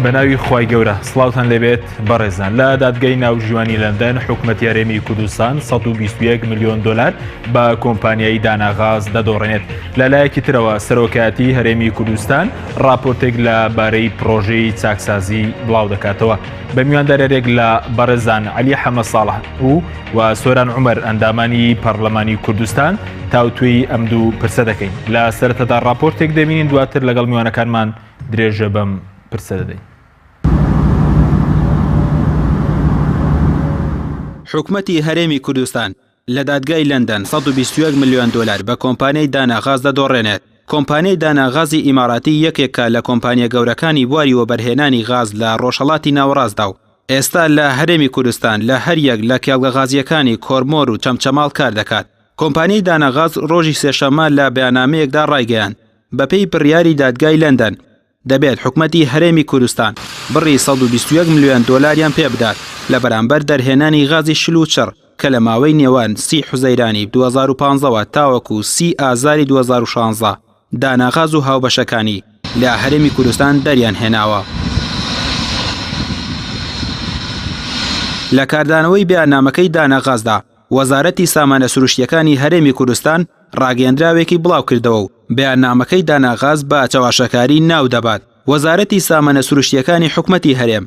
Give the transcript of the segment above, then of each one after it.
بەناوی خوای گەورە سڵاوتان لێبێت بەڕێزان لە دادگای ناوژیوانی لەندەن حکومەتی هەرێمی کوردستان 121 میلیۆن دلار بە کۆمپانیای داناغاز دەدۆڕێنێت لەلایەکی ترەوە سەرۆکایەتی هەرێمی کوردستان راپۆرتێک لە بارەی پرۆژەی چاکسازی بڵاو دەکاتەوە بە میواندارێک لە بەڕێزان علی حەمە ساڵح و و سۆران عمر ئەندامانی پەرلەمانی کوردستان تاوتوێی ئەم دوو پرسە دەکەین لە سەرەتادا راپۆرتێک دەبینین دواتر لەگەڵ میوانەکانمان درێژە بەم پرسە دەدەین. حکومەتی هەرێمی کوردستان لە دادگای لەندەن 121 ملیۆن دۆلار بە کۆمپانیای دانا غاز دەدۆڕێنێت. کۆمپانیای دانا غازی ئیماراتی یەکێکە لە کۆمپانیا گەورەکانی بواری وەبەرهێنانی غاز لە ڕۆژهەڵاتی ناوەڕاستدا و ئێستا لە هەرێمی کوردستان لە هەریەک لە کێڵگە غازییەکانی کۆرمۆر و چەمچەماڵ کار دەکات. کۆمپانیای دانا غاز ڕۆژی سێشەممە لە بەیاننامەیەکدا ڕایگەیاند، بەپێی بڕیاری دادگای لەندەن، دەبێت حکومەتی هەرێمی کوردستان بڕی 121 ملیۆن دۆلاریان پێبدات لە بەرامبەر دەرهێنانی غازی شل و چڕ کە لە ماوەی نێوان سی حوزەیرانی 2015 وە تاوەکو سی ئازاری 2016 دانا غاز و هاوبەشەکانی لە هەرێمی کوردستان دەریان هێناوە. لە کاردانەوەی بەیاننامەکەی دانا غازدا، وەزارەتی سامانە سروشتییەکانی هەرێمی کوردستان ڕاگەیەندراوێکی بڵاوکردەوە و بەیاننامەکەی دانا غاز بە چەواشەکاری ناو دەبات. وەزارەتی سامانە سروشتییەکانی حکومەتی هەرێم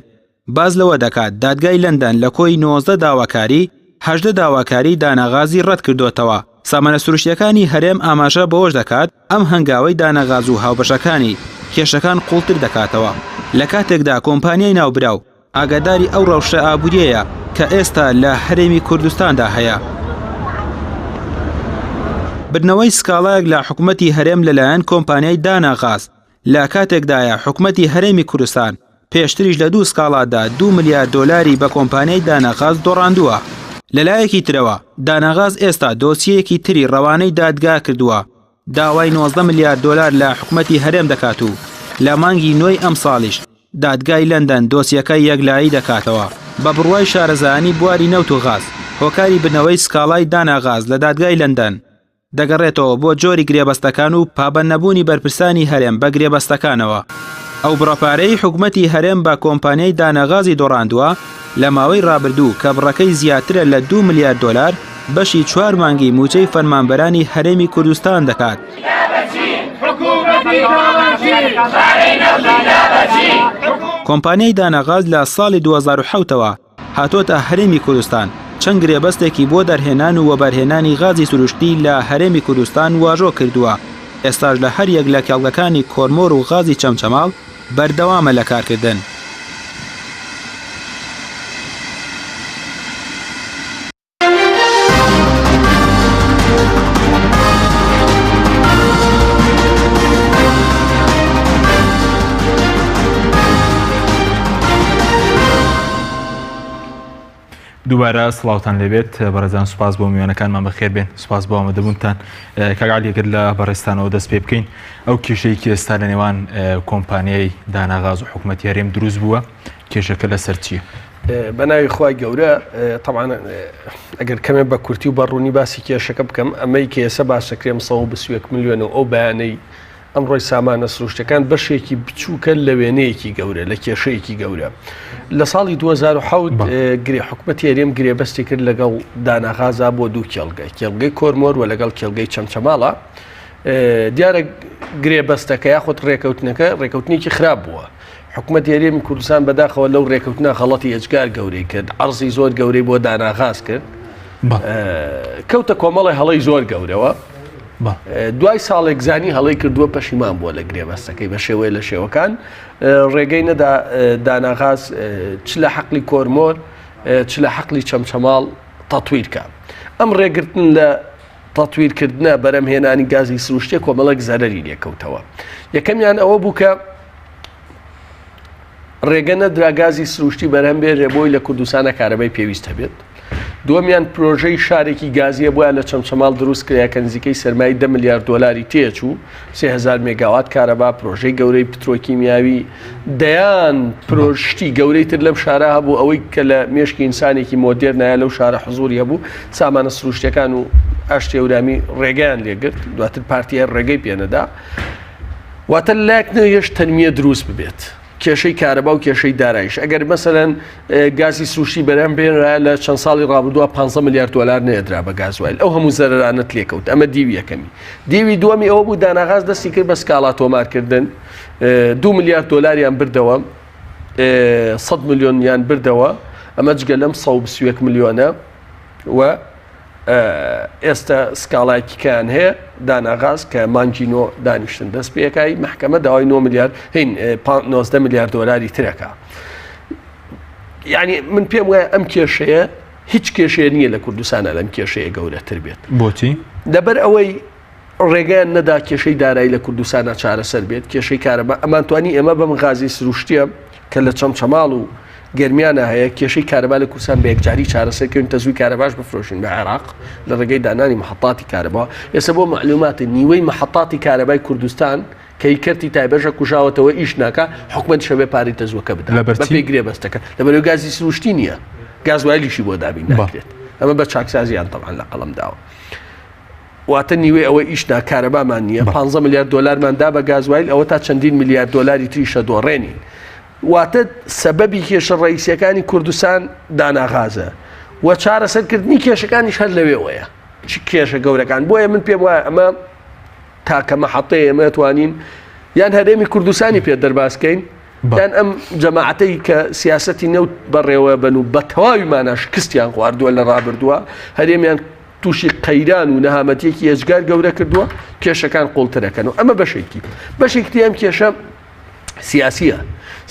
باس لەوە دەکات، دادگای لەندەن لە کۆی 19 داواکاری، 18 داواکاری دانا غازی ڕەتکردۆتەوە. سامانە سروشتییەکانی هەرێم ئاماژە بەوەش دەکات، ئەم هەنگاوەی دانا غاز و هاوبەشەکانی، کێشەکان قووڵتر دەکاتەوە. لە کاتێکدا کۆمپانیای ناوبراو ئاگاداری ئەو ڕەوشە ئابووریەیە کە ئێستا لە هەرێمی کوردستاندا هەیە. بردنەوەی سکاڵایەک لە حکومەتی هەرێم لەلایەن کۆمپانیای دانا غاز لە کاتێکدایە حکومەتی هەرێمی کوردستان پێشتریش لە دوو سکاڵادا دوو ملیار دۆلاری بە کۆمپانیای دانا غاز دۆڕاندووە. لەلایەکی ترەوە دانا غاز ئێستا دۆسیەیەکی تری ڕەوانەی دادگا کردووە داوای 19 ملیار دۆلار لە حکومەتی هەرێم دەکات و لە مانگی نۆی ئەمساڵیش دادگای لەندەن دۆسیەکە یەکلایی دەکاتەوە. بە بڕوای شارەزایانی بواری نەوت و غاز، هۆکاری بردنەوەی سکاڵای دانا غاز لە دادگای لەندەن، دەگەڕێتەوە بۆ جۆری گرێبەستەکان و پابەندنەبوونی بەرپرسانی هەرێم بە گرێبەستەکانەوە. ئەو بڕە پارەیەی حکومەتی هەرێم بە کۆمپانیای دانا غازی دۆڕاندووە لە ماوەی رابردوو کە بڕەکەی زیاترە لە دوو ملیار دۆلار، بەشی چوار مانگی مووچەی فەرمانبەرانی هەرێمی کوردستان دەکات. کۆمپانیای داناغاز لە ساڵی 2007ەوە هاتۆتە هەرێمی کوردستان، چەند گرێبەستێکی بۆ دەرهێنان و وەبەرهێنانی غازی سروشتی لە هەرێمی کوردستان واژۆ کردووە، ئێستاش لە هەریەک لە کێڵگەکانی کۆرمۆر و غازی چەمچەماڵ بەردەوامە لە کارکردن. دووبارە سڵاوتان لێبێت بەڕێزان سوپاس بۆ میوانەکانمان بەخێر بێن سوپاس بۆ ئامادەبوونتان کاک عەلی گەر لە بەڕێزتانەوە دەست پێ بکەین ئەو کێشەی کە ئێستا لە نێوان کۆمپانیای داناغاز و حکوومەتی هەرێم دروست بووە کێشەکە لەسەر چییە؟ بە ناوی خوای گەورە تەبعەن ئەگەر کەمێ بە کورتی و بە ڕوونی باسی کێشەکە بکەم ئەمەی کە ئێستا باسەکرێم 121 ملیۆن و ئەو بەیانەی ئەمڕۆی سامانە سروشتەکان بەشێکی بچووکە لە وێنەیەکی گەورە لە کێشەیەکی گەورە لە ساڵی 2007 گرێ حکومەتی هەرێم گرێبەستی کرد لەگەڵ داناغازا بۆ دوو کێڵگە کێڵگەی کۆرمۆر و لەگەڵ کێڵگەی چەمچەماڵە دیارە گرێبەستەکە یاخود ڕێکەوتنەکە ڕێکەوتنێکی خراپ بووە حکومەتی هەرێمی کوردستان بەداخەوە لەو ڕێکەوتنە غەڵەتی ئێجگار گەورەی کرد، عەرزی زۆر گەورەی بۆ داناغاز کرد، کەوتە کۆمەڵی هەڵەی زۆر گەورەوە. دوای ساڵێک زانی هەڵەی کردووە پەشیمان بووە لە گرێبەستەکەی بە شێوەیە لە شێوەکان ڕێگەی نەدا داناغاز چ لە حەقلی کۆرمۆر چ لە حەقلی چەمچەماڵ تەتویرکە ئەم ڕێگرتن لە تەتویرکردنە بەرەمهێنانی گازی سروشتێ کۆمەڵێک زەرەری لێکەوتەوە یەکەمیان ئەوە بوو کە ڕێگە نەدرا گازی سروشتی بەرهەم بێنرێ بۆی لە کوردستانە کارەبای پێویست هەبێت. دووەمیان پرۆژەی شارێکی گازیە بۆیان لە چەمچەماڵ دروست کرا کە نزیکەی سەرمایەی دە ملیار دۆلاری تێچوو، 3000 مێگاوات کارەبا، پرۆژەی گەورەی پترۆکیمیاوی، دەیان پرۆژشتی گەورەی تر لەم شارە هەبوو، ئەوەی کە لە مێشکی ئینسانێکی مۆدێرنایە لەو شارە حزوری هەبوو، سامانە سروشتیەکان و ئاشتی هەورامی ڕێگەیان لێگرت، دواتر پارتی هەر ڕێگەی پێنەدا. واتە لەلایەک نەهێشت تەنمیە دروست ببێت. کێشەی کارەبا و کێشەی دارایش ئەگەر مەسەلەن گازی سروشتی بەرهەم بێنرا لە چەند ساڵی ڕابردووە 15 ملیار دلار نەدرا بە گازوایل ئەو هەموو زەرەرانەت لێکەوت ئەمە دیوی یەکەمی دیوی دووەمی ئەوە بوو داناغاز دەستی کرد بە سکاڵا تۆمارکردن دو ملیار دلاریان بردەوە 100 ملیۆنیان بردەوە ئەمە جگە لەم 121 ملیۆنە و ئێستا سکاڵایەکی کەیان هەیە داناغاز کە مانگی نۆ دانیشتن دەست پێکای محکەمە داوای 9 ملیار هین 19 ملیار دۆلاری ترەکە یعنی من پێم وایە ئەم کێشەیە هیچ کێشەیە نییە لە کوردستانە لەم کێشەیە گەورەتر بێت بۆچی لەبەر ئەوەی ڕێگەیان نەدا کێشەی دارایی لە کوردستانا چارەسەر بێت، کێشەی کارەبا، ئەمانتوانی ئێمە بەم غازی سروشتیە کە لە چەمچەماڵ و گەرمیانە هەیە کێشەی کارەبا لە کوردستان بە یەکجاری چارەسەر کەین تەزووی کارەباش بفرۆشین بە عێراق لە ڕێگەی دانانی محەتاتی کارەبا ئێستا بۆ مەعلومات نیوەی محەتاتی کارەبای کوردستان کە هی کەرتی تایبەشە کوژاوەتەوە ئیش ناکا حکومەتیش ئەبێ پارەی تەزووەکە بدا لەبەر چی؟ بەپێی گرێبەستەکە لەبەرئەوەی گازی سروشتی نییە گازوایلیشی بۆ دابین ناکرێت ئەمە بە چاکسازیان تەبعەن لە قەڵەم داوە. واتە نیوەی ئەوەی ئیش نا کارەبامان نییە، پانزە ملیار دۆلارمان دا بە گازوایل ئەوە تا چەندین ملیار دۆلاری تریشە دۆڕێنین. واتە سەبەبی کێشە ڕەئیسیەکانی کوردستان داناغازە و چارەسەرکردنی کێشەکانیش هەر لەوێوەیە چ کێشە گەورەکان بۆیە من پێم وایە ئەمە تاکە مەحەتەیە ئێمە توانین یان هەرێمی کوردستانی پێ دەربازکەین یان ئەم جەماعەتەی کە سیاسەتی نەوت بەڕێوە بن و بە تەواوی مانا شکستیان خواردووە لە ڕابردووە هەرێمیان تووشی قەیران و نەهامەتیەکی ئێجگار گەورە کردووە، کێشەکان قوڵترەکەن و ئەمە بەشێکی. بەشێکی تری ئەم کێشە سیاسیە.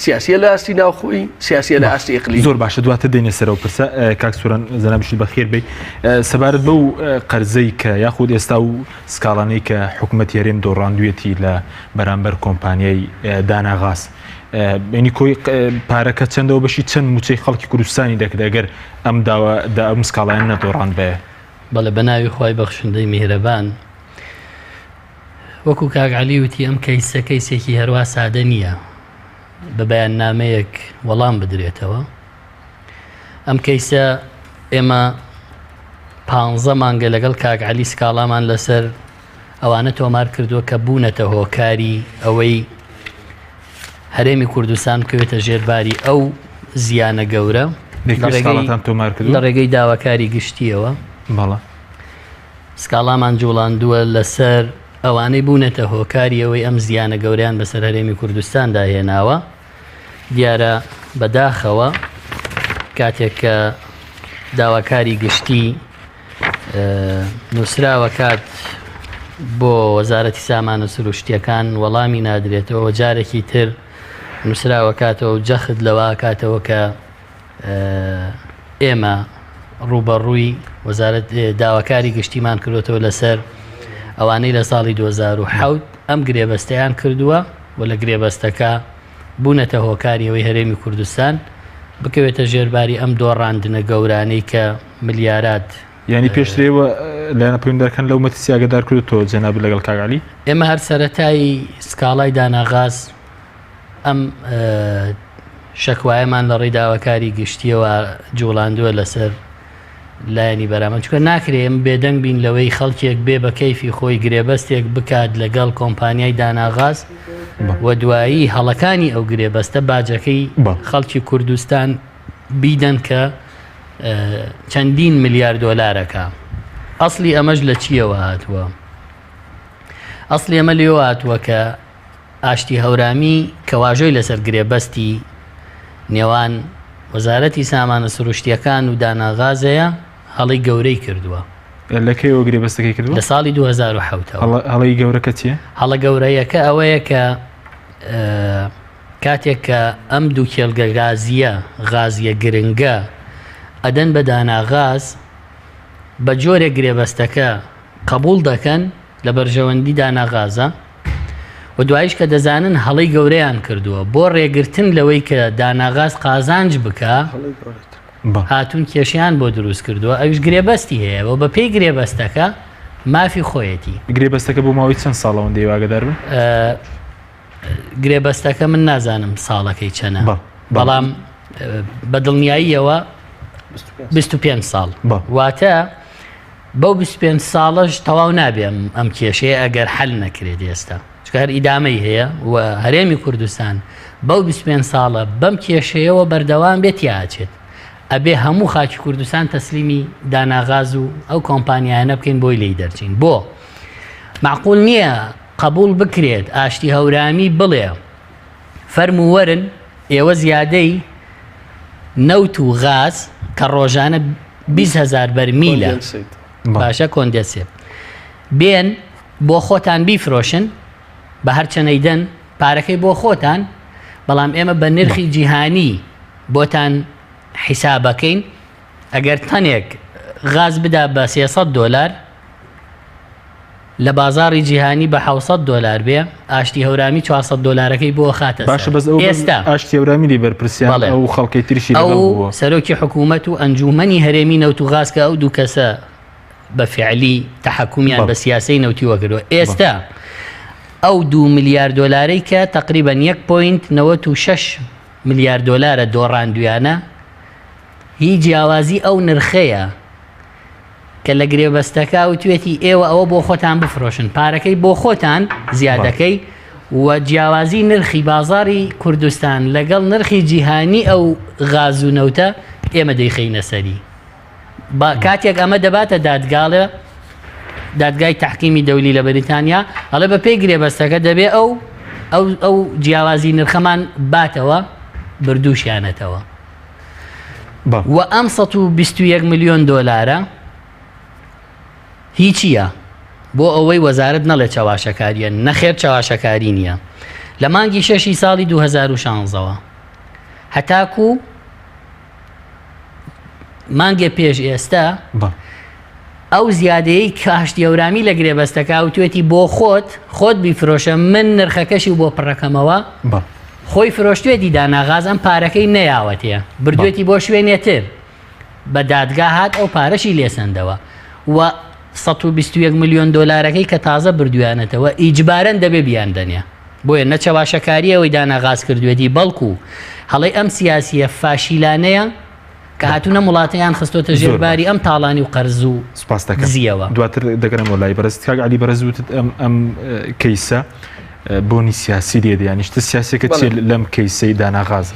سیاسیە لە ئاستی ناوخۆی، سیاسیە لە ئاستی ئیقلیمی. زۆر باشە دواتر دێینە سەر ئەو پرسە. کاک سوران جەنابیشت بەخێر بێی. سەبارەت بەو قەرزەی کە یاخود ئێستا و سکاڵانەی کە حکومەتی هەرێم دۆڕاندویەتی لە بەرامبەر کۆمپانیای دانا غاز یعنی کۆی پارەکە چەندەوە بەشی چەند موچەی خەڵکی کوردستانی دەکرد ئەگەر ئەم داوا دا ئەم سکاڵایان نەدۆڕاندبایە. بەڵێ بەناوی خوای بەخشندەی میهرەبان. وەکو کاک عەلی وتی ئەم کەیسە کەیسێکی هەروا سادە نییە بە بەیاننامەیەک وەڵام بدرێتەوە. ئەم کەیسە ئێمە پانزە مانگە لەگەڵ کاک عەلی سکاڵامان لەسەر ئەوانە تۆمار کردووە کە بوونەتە هۆکاری ئەوەی هەرێمی کوردستان بکەوێتە ژێر باری ئەو زیانە گەورە لە ڕێگەی داواکاری گشتیەوە سکاڵامان جوڵاندووە لەسەر ئەوانەی بوونەتە هۆکاری ئەوەی ئەم زیانە گەوریان بەسەر هەرێمی کوردستاندا هێناوە دیارە بەداخەوە کاتێک کە داواکاری گشتی نووسراوە کات بۆ وەزارەتی سامانە سروشتیەکان وەڵامی نادرێتەوە جارێکی تر نووسراوە کاتەوە و جەخت لەوە کاتەوە کە ئێمە ڕووبەڕووی وەزارەت داواکاری گشتیمان کردوێتەوە لەسەر ئەوانەی لە ساڵی 2007 ئەم گرێبەستەیان کردووە و لە گرێبەستەکە بوونەتە هۆکاری ئەوەی هەرێمی کوردستان بکەوێتە ژێرباری ئەم دۆڕاندنە گەورانەی کە ملیارات یانی پێشتر ئێوە لایەنە پەیوەندیدارەکان لەو مەترسی ئاگادار کردووەتەوە جەنابت لەگەڵ کاک عەلی؟ ئێمە هەر سەرەتای سکاڵای داناغاز ئەم شەکوایەمان لە ڕێی داواکاری گشتیەوە جوڵاندووە لەسەر لایەنی بەرامبەر چونکە ناکرێ ئێمە بێدەنگ بین لەوەی خەڵکێک بێ بە کەیفی خۆی گرێبەستێک بکات لەگەڵ کۆمپانیای داناغاز و دوایی هەڵەکانی ئەو گرێبەستە باجەکەی خەڵکی کوردستان بیدەن کە چەندین ملیار دۆلارەکە ئەسلی ئەمەش لە چیەوە هاتووە ئەسلی ئەمە لێوە هاتووە کە ئاشتی هەورامی کە واژۆی لەسەر گرێبەستی نێوان وەزارەتی سامانە سروشتییەکان و دانا غازەیە، هەڵەی گەورەی کردووە. لە کەیەوە گرێبەستەکەی کردووە؟ لە ساڵی 2007 ەوە. هەڵەی گەورەکە چییە؟ هەڵە گەورەیەکە ئەوەیە کە کاتێک کە ئەم دوو کێڵگە گازییە غازییە گرنگە ئەدەن بە دانا غاز، بە جۆرێک گرێبەستەکە قبوڵ دەکەن لە بەرژەوەندی دانا غازە و دوایش کە دەزانن هەڵەی گەورەیان کردووە بۆ ڕێگرتن لەوەی کە داناغاز قازانج بکا هاتوون کێشیان بۆ دروست کردووە ئەویش گرێبەستی هەیە و بە پێی گرێبەستەکە مافی خۆیەتی. گرێبەستەکە بۆ ماوەی چەند ساڵە ئەوەندەی ئاگادار بن؟ گرێبەستەکە من نازانم ساڵەکەی چەنە بەڵام بە دڵنیاییەوە 25 ساڵ واتە بەو 25 ساڵەش تەواو نابێ ئەم کێشەیە ئەگەر حل نەکرێت ئێستا. چونکە هەر ئیدامەی هەیە و هەرێمی کوردستان بەو 25 ساڵە بەم کێشەیەوە بەردەوام بێت تیاچێت ئەبێ هەموو خاکی کوردستان تەسلیمی داناغاز و ئەو کۆمپانیایانە بکەین بۆی لێی دەرچین بۆ معقول نییە قبول بکرێت ئاشتی هەورامی بڵێ فەرموو وەرن ئێوە زیادەی نەوت و غاز کە ڕۆژانە 20 هزار بەرمیلە باشە کۆندێنسێت بێن بۆ خۆتان بیفرۆشن بە هەرچەنەی دەن پارەکەی بۆ خۆتان بەڵام ئێمە بە نرخی جیهانی بۆتان حیسابەکەین ئەگەر تەنێک غاز بدا بە 300 دۆلار لە بازاڕی جیهانی بە 700 دۆلار بێ ئاشتی هەورامی 400 دۆلارەکەی بۆ خاتە باشە بەس ئەو ئێستا ئاشتی هەورامی لی بەرپرسیان بەڵێ. ئەو خەڵکەی تریشی لەگەڵ ئەو بووە. سەرۆکی حکوومەت و ئەنجوومەنی هەرێمی نەوت و غاز کە ئەو دوو کەسە بە فعلی تەحەکومیان بەڵێ. بە سیاسەی نەوتیوە کردووە ئێستا ئەو دوو ملیار دۆلارەی کە تەقریبەن یەک point 96 ملیار دۆلارە دۆڕاندویانە هی جیاوازی ئەو نرخەیە کە لە گرێبەستەکە وتوێتی ئێوە ئەوە بۆ خۆتان بفرۆشن پارەکەی بۆ خۆتان زیادەکەی و جیاوازی نرخی بازاری کوردستان لەگەڵ نرخی جیهانی ئەو غاز و نەوتە ئێمە دەیخەینە سەری با کاتێک ئەمە دەباتە دادگاڵێ دادگای تحکیمی دەولی لە بەریتانیا ئەڵێ بە پێی گرێبەستەکە دەبێ ئەو ئەو ئەو جیاوازی نرخەمان باتەوە بردووشیانەتەوە و ئەم 121 ملیۆن دۆلارە هیچیە بۆ ئەوەی وەزارەت نەڵێ چەواشەکاریە نەخێر چەواشەکاری نییە لە مانگی شەشی ساڵی 2016ەوە هەتاکو مانگێ پێش ئێستا ئەو زیادەیەی کە ئاشتی هەورامی لە گرێبەستەکە وتوێتی بۆ خۆت خۆت بیفرۆشە من نرخەکەشی بۆ پڕەکەمەوە خۆی فرۆشتێتی داناغاز ئەم پارەکەی نەیاوەتێ بردوێتی بۆ شوێنێتر بە دادگا هات ئەو پارەشی لێسەندەوە و 121 میلیۆن دۆلارەکەی کە تازە بردویانەتەوە ئیجبارەن دەبێ بیاندەنێ بۆیە نە چەواشەکاریە ئەوەی داناغاز کردوێتی بەڵکو هەڵەی ئەم سیاسیە فاشیلانەیە کە هاتوون ئەم وڵاتەیان خستۆتە ژێر زۆر باری باش. ئەم تاڵانی و قەرز و سپاس دەکەم دزیەوە. دواتر دەگەرمەوە لای بەڕێزت کاک عەلی بەڕێز وتت ئەم ئەم اه، کەیسە اه، بۆنی سیاسی لێ دێ یانی شتە سیاسیەکە بەڵێ. چیە لەم کەیسەی داناغاز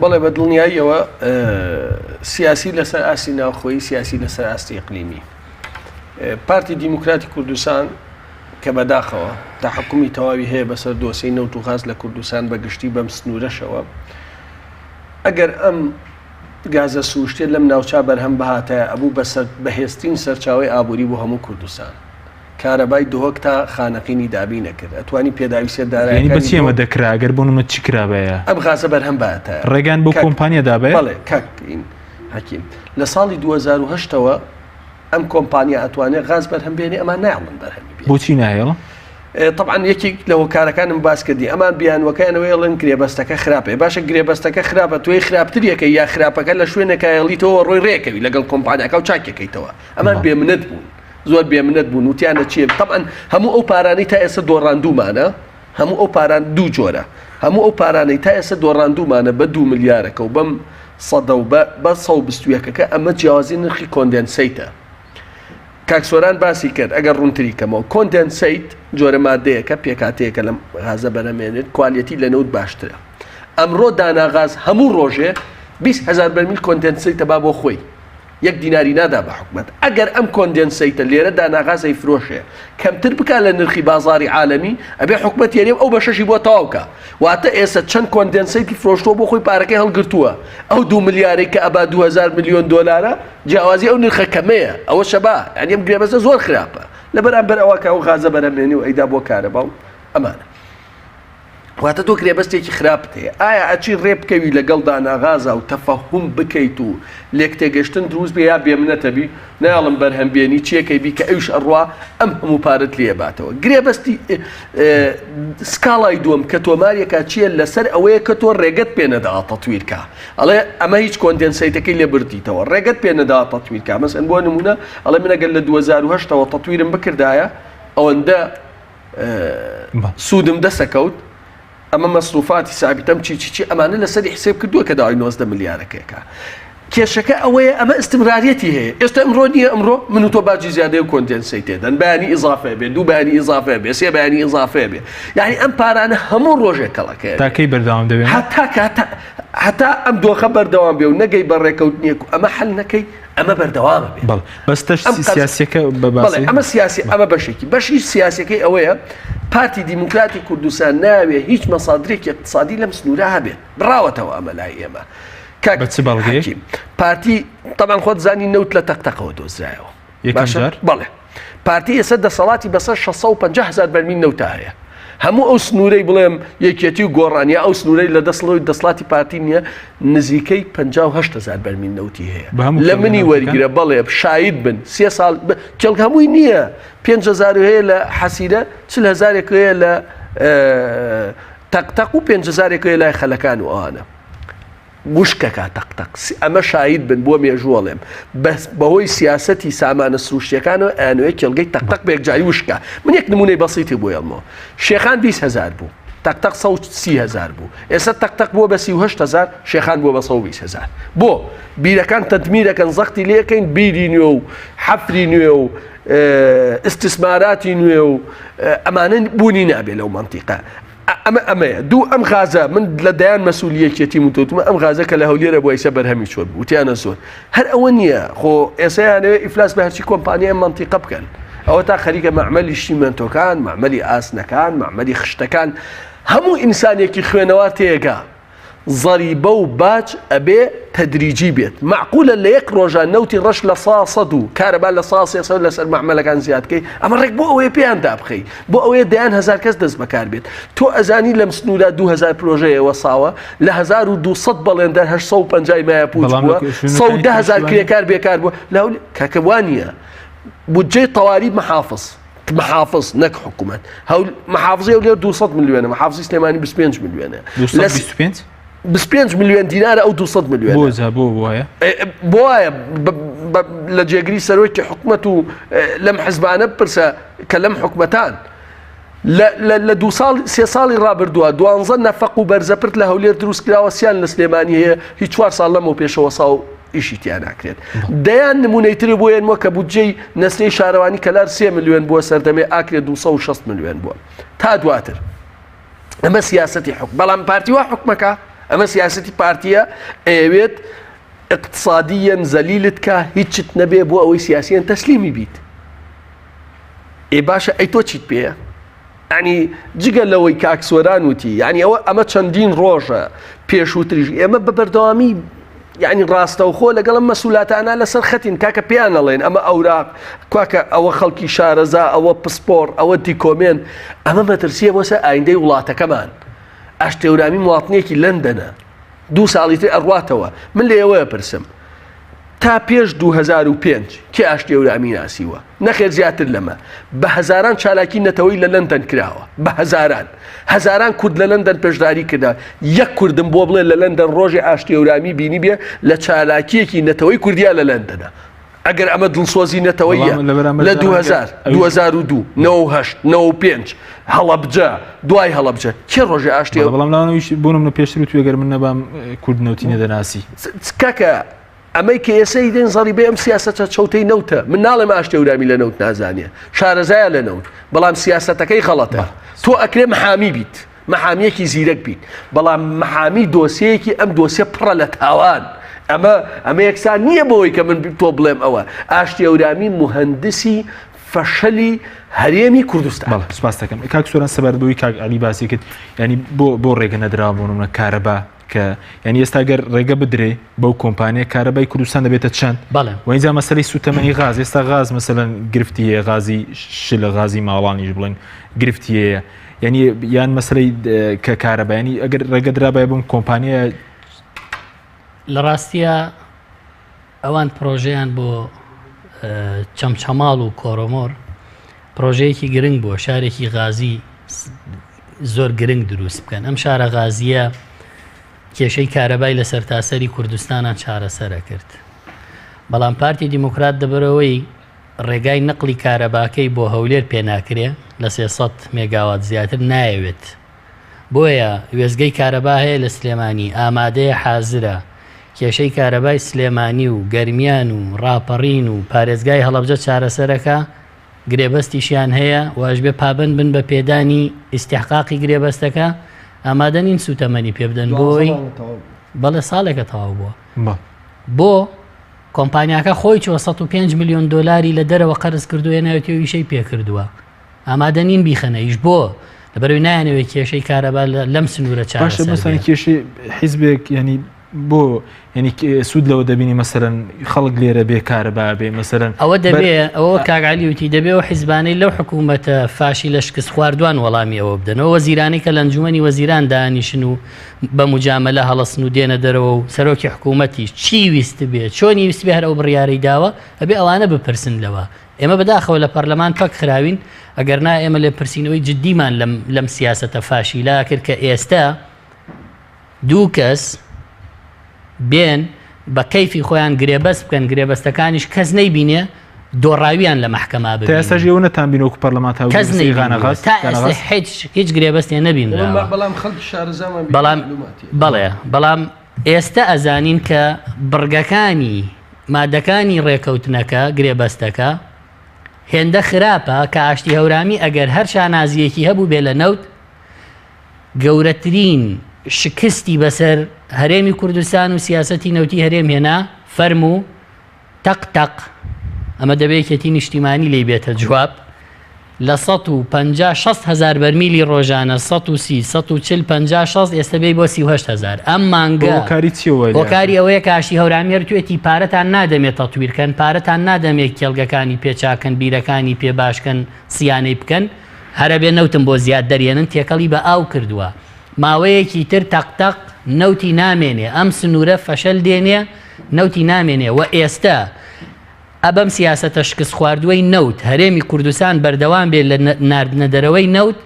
بەڵێ بە دڵنیاییەوە اه، سیاسی لەسەر ئاستی ناوخۆیی سیاسی لەسەر ئاستی ئیقلیمی اه، پارتی دیموکراتی کوردستان کە بەداخەوە تەحەکومی تەواوی هەیە بەسەر دۆسێی نەوت و غاز لە کوردستان بە گشتی بەم سنوورەشەوە، ئەگەر ئەم گازە سروشتیە لەم ناوچە بەرهەم بهاتایە ئەبوو بە بەهێزترین سەرچاوەی ئابووری بۆ هەموو کوردستان. کارەبای دهۆک تا خانەقینی دابین ئەکرد، ئەتوانی پێداویستیە یانی دارایەکانی بە چی ئەمە دهۆک دەکرا ئەگەر بۆ نمونە چی کرابایە؟ ئەم غازە بەرهەم بهاتایە. ڕێگان بۆ کاک کۆمپانیا دابایە؟ بەڵێ کاک حەکیم لە ساڵی 2008 ەوە ئەم کۆمپانیا ئەتوانێت غاز بەرهەم بێنێ ئەمان نایەڵن بەرهەمی بێنێ. بۆچی ناهێڵن؟ تەبعەن یەکێک لە هۆکارەکانم باس کردی ئەمان بیانوەکەیان ئەوەیە ئەڵێن گرێبەستەکە خراپە باشە گرێبەستەکە خراپە تۆی خراپتر یەکەی یا خراپەکە لە شوێنێکا هێڵیتەوە ڕۆی ڕێکەوی لەگەڵ کۆمپانیاکە و چاکێکەیتەوە ئەمان بێمنەت بوون زۆر بێمنەت بوون وتیانە چییە تەبعەن هەموو ئەو پارانەی تا ئێستا دۆڕاندوومانە هەموو ئەو پاران دوو جۆرە هەموو ئەو پارانەی تا ئێستا دۆڕاندوومانە بە دوو ملیارەکە و بەم سەدە و بە بە 121ەکە ئەمە جیاوازی نرخی condensate ە کاک سۆران باسی کرد ئەگەر ڕوونتری کەمەوە condensate جۆرە مادەیەکە پێکاتەیەکە لەم غازە بەرەمێنێت quality لە نەوت باشترە ئەمڕۆ داناغاز هەموو ڕۆژێ 20 هزار بەرمیل condensate ە با بۆ خۆی یەک دیناری نادا بە حکومەت ئەگەر ئەم condensate ە لێرە داناغاز ئەیفرۆشێ کەمتر بکا لە نرخی بازاری عالەمی ئەبێ حکومەت یەرێم ئەو بەشەشی بۆ تەواو کا واتە ئێسە چەند condensate ی فرۆشتووە بۆ خۆی پارەکەی هەڵگرتووە ئەو دوو ملیارەی کە ئەبا 2000 ملیۆن دۆلارە جیاوازی ئەو نرخە کەمەیە ئەوە شەبا یعنی ئەم گرێبەستە زۆر خراپە لە بەرامبەر ئەوە کە ئەو غازە بەرهەمێنی و ئەیدا بۆ کارەبا و ئەمانە واتە تۆ گرێبەستێکی خراپت هەیە ئایا ئەچی ڕێ بکەوی لەگەڵ داناغازا و تەفەهوم بکەیت و لێکتێگەشتن دروست بێ یا بێمنەتە بی نایەڵم بەرهەم بێنی چیەکەی بی کە ئەویش ئەڕوا ئەم هەموو پارەت لێ باتەوە گرێبەستی سکاڵای دووەم کە تۆماریەکە چییە لەسەر ئەوەیە کە تۆ ڕێگەت پێ نەداوە تەتویرکە ئەڵێ ئەمە هیچ condensate ەکەی لێ بردیتەوە ڕێگەت پێ نەداوە تەتویرکە مەسەن بۆ نمونە ئەڵێ من ئەگەر لە 2008ەوە تەتویرم بکردایە ئەوەندە سوودم دەسەکەوت ئەمە مەسروفاتی سابیتەم چی چی چی ئەمانە لەسەری حسێب کردووە کە داوای 90 ملیارەکەیەکە. کێشەکە ئەوەیە ئەمە ئیستمراریەتی هەیە ئێستا ئەمڕۆ نییە ئەمڕۆ من و تۆ باجی زیادەیە و condensate تێدەن بەیانی ئیزافە بێ دوو بەیانی ئیزافە بێ سێ بەیانی ئیزافە بێ یعنی ئەم پارانە هەموو ڕۆژێک کەڵەکەیە تا کەی بەردەوام دەبێت؟ هەتا کە هەتا ئەم دۆخە بەردەوام بێ و نەگەی بە ڕێکەوتنێک و ئەمە حل نەکەی ئەمە بەردەوامە بێ بەڵێ بەس تەش ئەم قەرز سیاسیەکە بە بەڵێ باسی ئەمە سیاسی ئەمە بەشێکی بەشی سیاسەکەی ئەوەیە پارتی دیموکراتی کوردستان ناوێ هیچ مەسادرێکی اقتصادی لەم سنوورە هەبێت بڕاوەتەوە ئەمە لای ئێمە کاک بە چ بەڵگەیەک؟ حەکیم پارتی تەبعەن خۆت زانی نەوت لە تەقتەقەوە دۆزرایەوە یەکەم باشە جار؟ بەڵێ پارتی ئێستا دەسەڵاتی بەسەر 650 هزار بەرمیل نەوتا هەیە هەموو ئەو سنوورەی بڵێم یەکێتی و گۆڕان یا ئەو سنوورەی لە دەسڵەوەی دەسڵاتی پارتی نییە نزیکەی 58 هزار بەرمیل نەوتی هەیە بە هەموو لە کێڵگە منی نەوتەکان؟ وەرگرە بەڵێ شاید بن سێ ساڵ ب- کێڵگە هەمووی نییە 5000 هەیە لە حەسیرە 40 هزارێک هەیە لە اه، تەق تەق و پێنج هەزارێک هەیە لای خەلەکان و ئەوانە وشکەکا تەق تەق ئەمە شاهید بن بۆ مێژوو ئەڵێم بەس بەهۆی سیاسەتی سامانە سروشتیەکانەوە ئەیانەوێت کێڵگەی تەق تەق بەیەکجاری وشکە من یەک نمونەی بەسیتی بۆ یەڵمەوە شێخان 20 هەزار بوو تەق تەق 130 هەزار بوو ئێستا تەق تەق بووە بە 38 هەزار شێخان بووە بە 120 هەزار بۆ بیرەکان تەدمیرەکەن زەختی لێکەین بیری نوێ و حەفری نوێ و ئیستیسماراتی نوێ و ئەمانە بوونی نابێ لەو مەنتیقە ئەمە ئەمەیە دوو ئەم غازە من لە دەیان مەسوولی یەکێتی وتوتمە ئەم غازە کە لە هەولێرە بۆ ئیسە بەرهەمی چۆن بوو وتیانە زۆر هەر ئەوە نییە خۆ ئێسەیانەوێ ئیفلاس بە هەرچی کۆمپانیای ئەم مەنتیقە بکەن ئەوە تا خەریکە مەعمەلی شیمەنتۆکان مەعمەلی ئاسنەکان مەعمەلی خشتەکان هەموو ئینسانێکی خوێنەوار تێگا زەریبە و باج ئەبێ تەدریجی بێت مەعقولە لە یەک ڕۆژا نەوتی ڕەش لە سا سەد و کارەبا لە سا 300 لەسەر مەعمەلەکان زیاد کەی ئەمە ڕێک بۆ ئەوەیە پێیان دابخەی بۆ ئەوەیە دەیان هەزار کەس دەست بەکار بێت تۆ ئەزانی لەم سنوورە 2000 پرۆژەیە وەساوە لە 1200 بەڵێندەر 850 مایە پوچ بەڵام بووە لە شوێنەکانی 110 هەزار تریش کرێکار بێکار بووە لە هەولێر کاکە وانییە بودجەی تەواری محافظ محافظ نەک حکوومەت هەول محافظی هەولێر 200 ملیۆنە محافظی سلێمانی 25 ملیۆنە 225 25 ملیۆن دینارە ئەو 200 ملیۆن بۆ جا بۆ وایە بۆ وایە لە جێگری سەرۆکی حکومەت و لەم حزبانە پرسە کە لەم حکومەتان لە دو ساڵ سێ ساڵی ڕابردووە دوانزە نەفەق و بەرزەپرت لە هەولێر دروست کراوە سیان لە سلێمانی هەیە هیچ چوار ساڵ لەمەو پێشەوە ساو ئیشی تیا ناکرێت. دەیان نمونەی تری بۆ یەنمەوە کە بودجەی نەسرەی شارەوانی کەلار سێ ملیۆن بووە سەردەمێ ئاکرێ 260 ملیۆن بووە تا دواتر. ئەمە سیاسەتی حکوم بەڵام پارتی وا حکومەکە ئەمە سیاسەتی پارتیە ئەیەوێت اقتصادیەن زەلیلت کە هیچت نەبێ بۆ ئەوەی سیاسیەن تەسلیمی بیت ئێ باشە ئەی تۆ چیت پێیە یانی جگە لەوەی کاک سۆران وتی یانی ئەوە ئەمە چەندین ڕۆژە پێشووتریش ئێمە بە بەردەوامی یعنی ڕاستەوخۆ لەگەڵم مەسولاتانە لەسەر خەتین کاکە پێیان ئەڵێن ئەمە ئەوراق کاکە ئەوە خەڵکی شارەزا ئەوە پسپۆر ئەوە دیکۆمێنت ئەمە مەترسیە بۆ سەر ئایندەی وڵاتەکەمان ئاشتێورامی مواطنێکی لەندەنە دوو ساڵی تر ئەڕواتەوە من لە ئێوەیە پرسم تا پێش 2005 کێ ئاشتێورامی ناسیوە نەخێر زیاتر لەمە. بە هەزاران چالاکی نەتەوەی لە لەندەن کراوە. بە هەزاران. هەزاران کورد لە لەندەن پەشداری کردە. یەک کوردم بۆ بڵێ لە لەندەن ڕۆژێ ئاشتی هەورامی بینیبێ لە چالاکییەکی نەتەوەی کوردیا لە لەندەنە. ئەگەر ئەمە دڵسۆزی نەتەوەیە بەڵام لە بەرامبەر لە ڕەنگە 2000، ئەویش 2002، 98، 95 هەڵەبجە، دوای هەڵەبجە کێ ڕۆژێ ئاشتی بەڵام بەڵام لەوانەویش بۆ نمونە پێشتر وتووی گەر من نەبام کورد نەوتی نەدەناسی. چ چ کاکە ئەمەی کە ئێسە ئیدەین زەڕیبەی ئەم سیاسەتە چەوتەی نەوتە، من ناڵێم ئاشتی هەورامی لە نەوت نازانێ، شارەزایە لە نەوت، بەڵام سیاسەتەکەی غەڵەتە. تۆ ئەکرێ محامی بیت، محامییەکی زیرەک بیت، بەڵام محامی دۆسیەیەکی ئەم دۆسیە پڕە لە تاوان. ئەمە ئەمە یەکسان نییە بەوەی کە من تۆ بڵێم ئەوە. ئاشتی هەورامی موهەندسی فەشەلی هەرێمی کوردستان. بەڵێ سوپاس دەکەم. کاک سۆران سەبارەت بەوەی کاک عەلی باسی کرد، یانی بۆ بۆ ڕێگە نەدراوە بۆ نمونە کارەبا کە یعنی ئێستا گەر ڕێگە بدرێ بەو کۆمپانیا کارەبای کوردستان دەبێتە چەند بەڵێ و اینجا مەسەلەی سوتەمەنی غاز ئێستا غاز مەسەلەن گرفتی هەیە غازی شلە غازی ماڵانیش بڵێن گرفتی هەیە یعنی یان مەسەلەی کە کارەبا یعنی ئەگەر ڕێگە درابایە بۆم کۆمپانیا لە ڕاستیە ئەوان پرۆژەیان بۆ چەمچەماڵ و کۆرۆمۆر پرۆژەیەکی گرنگ بووە شارێکی غازی زۆر گرنگ دروست بکەن ئەم شارە غازیە کێشەی کارەبای لە سەرتاسەری کوردستانە چارەسەرە کرد بەڵام پارتی دیموکرات دەبەرەوەی ڕێگای نەقلی کارەباکەی بۆ هەولێر پێناکرێ لە 300 مێگاوات زیاتر نایەوێت بۆیە وێستگەی کارەبا هەیە لە سلێمانی ئامادەیە حازرە. کێشەی کارەبای سلێمانی و گەرمیان و ڕاپەڕین و پارێزگای هەڵەبجە چارەسەرەکە، گرێبەستیشیان هەیە و ئەشبێ پابەند بن بە پێدانی ئیستیحقاقی گرێبەستەکە، ئامادە نین سووتەمەنی پێ بدەن بۆی بەڵێ ساڵێکە تەواو بووە. بۆ کۆمپانیاکە خۆی چوە 105 میلیۆن دۆلاری لە دەرەوە قەرز کردو هێناوێتی و ئیشەی پێکردووە. ئامادە نین بیخەنە ئیش بۆ؟ لەبەرئەوەی نایانەوێت کێشەی کارەبا لەم سنوورە چارەسەر باشە مەسەلەن کێشەی حیزبێک یعنی بۆ یعنی سوود لەوە دەبینی مەسەلەن خەڵک لێرە بێ کارەبا بێ مەسەلەن ئەوە دەبێ ئەوە کاک عەلی وتی دەبێ ئەو حیزبانەی لەو حکوومەتە فاشی لە شکست خواردوان وەڵامی ئەوە بدەنەوە وەزیرانەی کە لە ئەنجومەنی وەزیران دانیشن و بە موجامەلە هەڵەسن و دێنە دەرەوە و سەرۆکی حکوومەتیش چی ویستبێ چۆنی ویستبێ هەر ئەو بڕیارەی داوە ئەبێ ئەوانە بپرسن لەوە ئێمە بەداخەوە لە پەرلەمان پەک خراوین، ئەگەرنا ئێمە لێپرسینەوەی جدیمان لەم لەم سیاسەتە فاشیلە کرد کە ئێستە دوو کەس بێن بە کەیفی خۆیان گرێبەست بکەن، گرێبەستەکانیش کەس نەیبینێ، دۆڕاویان لە مەحکەمە تا ئێستاش ببینن. ئێوە نەتانبینی وەکو پەرلەمانتار کەس گرێبەستی نەیبینیوە غانەغاز تا ئێستا دانەغاز؟ هیچ هیچ گرێبەستێ نەبینراوە. بەڵام خەڵکی شارەزامان بینی بەڵام مەعلوماتی. بەڵێ بەڵام ئێستە ئەزانین کە بڕگەکانی مادەکانی ڕێکەوتنەکە، گرێبەستەکە، هێندە خراپە کە ئاشتی هەورامی ئەگەر هەر شانازییەکی هەبووبێ لە نەوت، گەورەترین شکستی بەسەر هەرێمی کوردستان و سیاسەتی نەوتی هەرێم هێنا، فەرموو تەق تەق، ئەمە دەبێ یەکێتی نیشتیمانی لێی بێتە جواب، لە 150 60 هەزار بەرمیلی ڕۆژانە 130 140 50 60 ئێستە بێی بۆ 38 هەزار ئەم مانگە هۆکاری چییە وای لێ هۆکاری ئەوەیە کە ئاشتی هەورامی هەر توێتی پارەتان نادەمێ تەتویر کەن پارەتان نادەمێ کێڵگەکانی پێ چاکەن بیرەکانی پێ باشکەن سیانەی بکەن هەرەبێ نەوتم بۆ زیاد دەرێنن تێکەڵی بە ئاو کردووە ماوەیەکی تر تەق تەق نەوتی نامێنێ ئەم سنوورە فەشەل دێنێ نەوتی نامێنێ وە ئێستە ئە بەم سیاسەتە شکست خواردووەی نەوت هەرێمی کوردستان بەردەوام بێ لە ناردنە دەرەوەی نەوت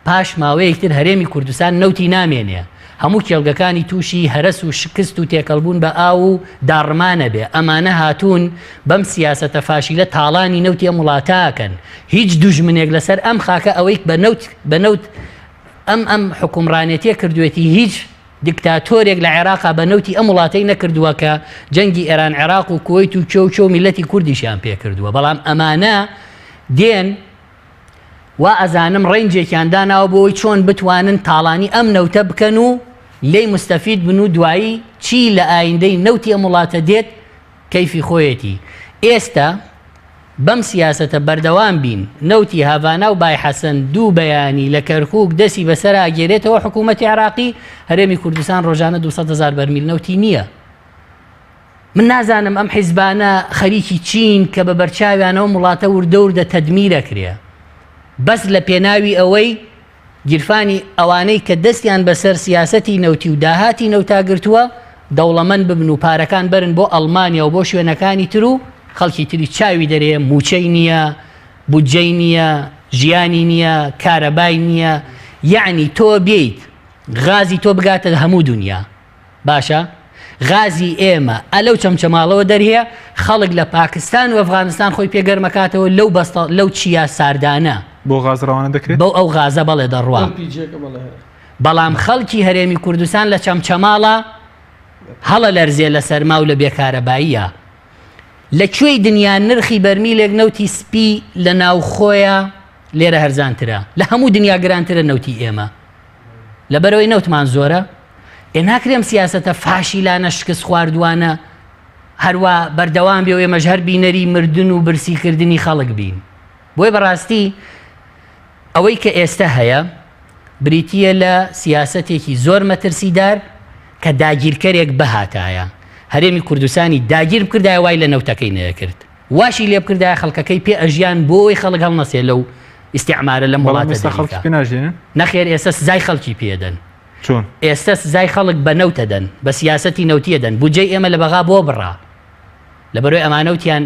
پاش ماوەیەک تر هەرێمی کوردستان نەوتی نامێنێ هەموو کێڵگەکانی تووشی هەرەس و شکست و تێکەڵبوون بە ئاو و داڕمانە بێ ئەمانە هاتوون بەم سیاسەتە فاشیلە تاڵانی نەوتی ئەم وڵاتە ئەکەن هیچ دوژمنێک لەسەر ئەم خاکە ئەوەی بە نەوت بە نەوت ئەم ئەم حوکمڕانێتیە کردوێتی هیچ دیکتاتۆرێک لە عێراقا بە نەوتی ئەم وڵاتەی نەکردووە کە جەنگی ئێران عێراق و کوەیت و کوێ و کوێ و میللەتی کوردیشیان پێ کردووە بەڵام ئەمانە دێن وا ئەزانم ڕەنجێکیان داناوە بۆ ئەوەی چۆن بتوانن تاڵانی ئەم نەوتە بکەن و لێی مستەفید بن و دوایی چی لە ئایندەی نەوتی ئەم وڵاتە دێت کەیفی خۆیەتی ئێستا بەم سیاسەتە بەردەوام بین، نەوتی هاڤانا و بای حەسەن دوو بەیانی لە کەرکوک دەسی بەسەرا گێرێتەوە حکوومەتی عێراقی، هەرێمی کوردستان ڕۆژانە 200 هەزار بەرمیل نەوتی نییە. من نازانم ئەم حیزبانە خەریکی چین کە بە بەرچاویانەوە ئەم وڵاتە وردە وردە تەدمیر ئەکرێ بەس لە پێناوی ئەوەی گیرفانی ئەوانەی کە دەستیان بەسەر سیاسەتی نەوتی و داهاتی نەوتا گرتووە دەوڵەمەند ببن و پارەکان بەرن بۆ ئەڵمانیا و بۆ شوێنەکانی تر و خەڵکی تری چاوی دەرێ مووچەی نییە، بودجەی نییە، ژیانی نییە، کارەبای نییە، یەعنی تۆ بێیت غازی تۆ بگاتە هەموو دونیا. باشە غازی ئێمە ئە لەو چەمچەماڵەوە دەرهێ خەڵک لە پاکستان و ئەفغانستان خۆی پێ گەرمەکاتەوە لەو بەستە لەو چیا ساردانە. بۆ غاز ڕەوانە دەکرێت؟ بەو ئەو غازە بەڵێ دەڕوا. بەڵام خەڵکی هەرێمی کوردستان لە چەمچەماڵە هەڵە لەرزێ لە سەرما و لە بێکارەباییە. لە کوێی دنیا نرخی بەرمیلێک نەوتی سپی لە ناوخۆیە لێرە هەرزانترە؟ لە هەموو دنیا گرانترە نەوتی ئێمە. لەبەرئەوەی نەوتمان زۆرە؟ ئێ ناکرێ ئەم سیاسەتە فاشیلانە شکست خواردوانە هەروا بەردەوام بێ و ئێمەش هەر بینەری مردن و برسیکردنی خەڵک بین. بۆیە بەڕاستی ئەوەی کە ئێستە هەیە بریتییە لە سیاسەتێکی زۆر مەترسیدار کە داگیرکەرێک بهاتایە هەرێمی کوردستانی داگیر بکردایە وای لە نەوتەکەی نەکرد. واشی لێ بکردایە خەڵکەکەی پێ ئەژیان بۆی خەڵک هەڵنەسێ لەو ئیستیعمارە لەم بەڵام وڵاتە ئێستا خەڵکی دەریکا. پێ ناژێنن؟ نەخێر ئێستا سزای خەڵکی پێ دەن. چۆن؟ ئێستا سزای خەڵک بە نەوت ئەدەن، بە سیاسەتی نەوتی ئەدەن. بودجەی ئێمە لە بەغا بۆ بڕا؟ لەبەرئەوەی ئەمانە وتیان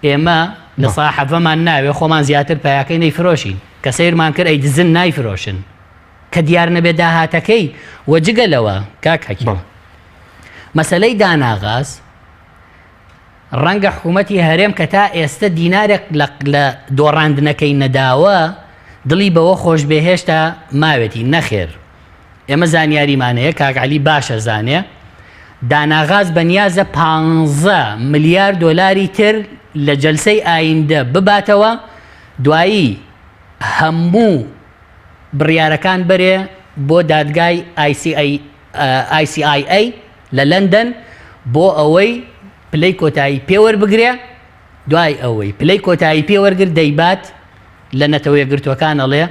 ئێمە لە بەڵێ. سا حەڤەمان ناوێ خۆمان زیاتر پایەکەی نەیفرۆشین. کە سەیرمان کرد ئەیدزن نایفرۆشن. کە دیار نەبێ داهاتەکەی و جگە لەوە کاک حەکیم بەڵێ. مەسەلەی داناغاز ڕەنگە حکوومەتی هەرێم کە تا ئێستە دینارێک لە دۆڕاندنەکەی نەداوە، دڵی بەوە خۆش بێ هێشتا ماوێتی. نەخێر. ئێمە زانیاریمان هەیە، کاک عەلی باش ئەزانێ، داناغاز بەنیازە پانزە ملیار دۆلاری تر لە جەلسەی ئایندە بباتەوە، دوایی هەموو بڕیارەکان بەرێ بۆ دادگای ICIA لە لەندەن بۆ ئەوەی پلەی کۆتایی پێ وەربگرێ، دوای ئەوەی پلەی کۆتایی پێ وەرگرت دەیبات لە نەتەوە یەکگرتووەکان ئەڵێ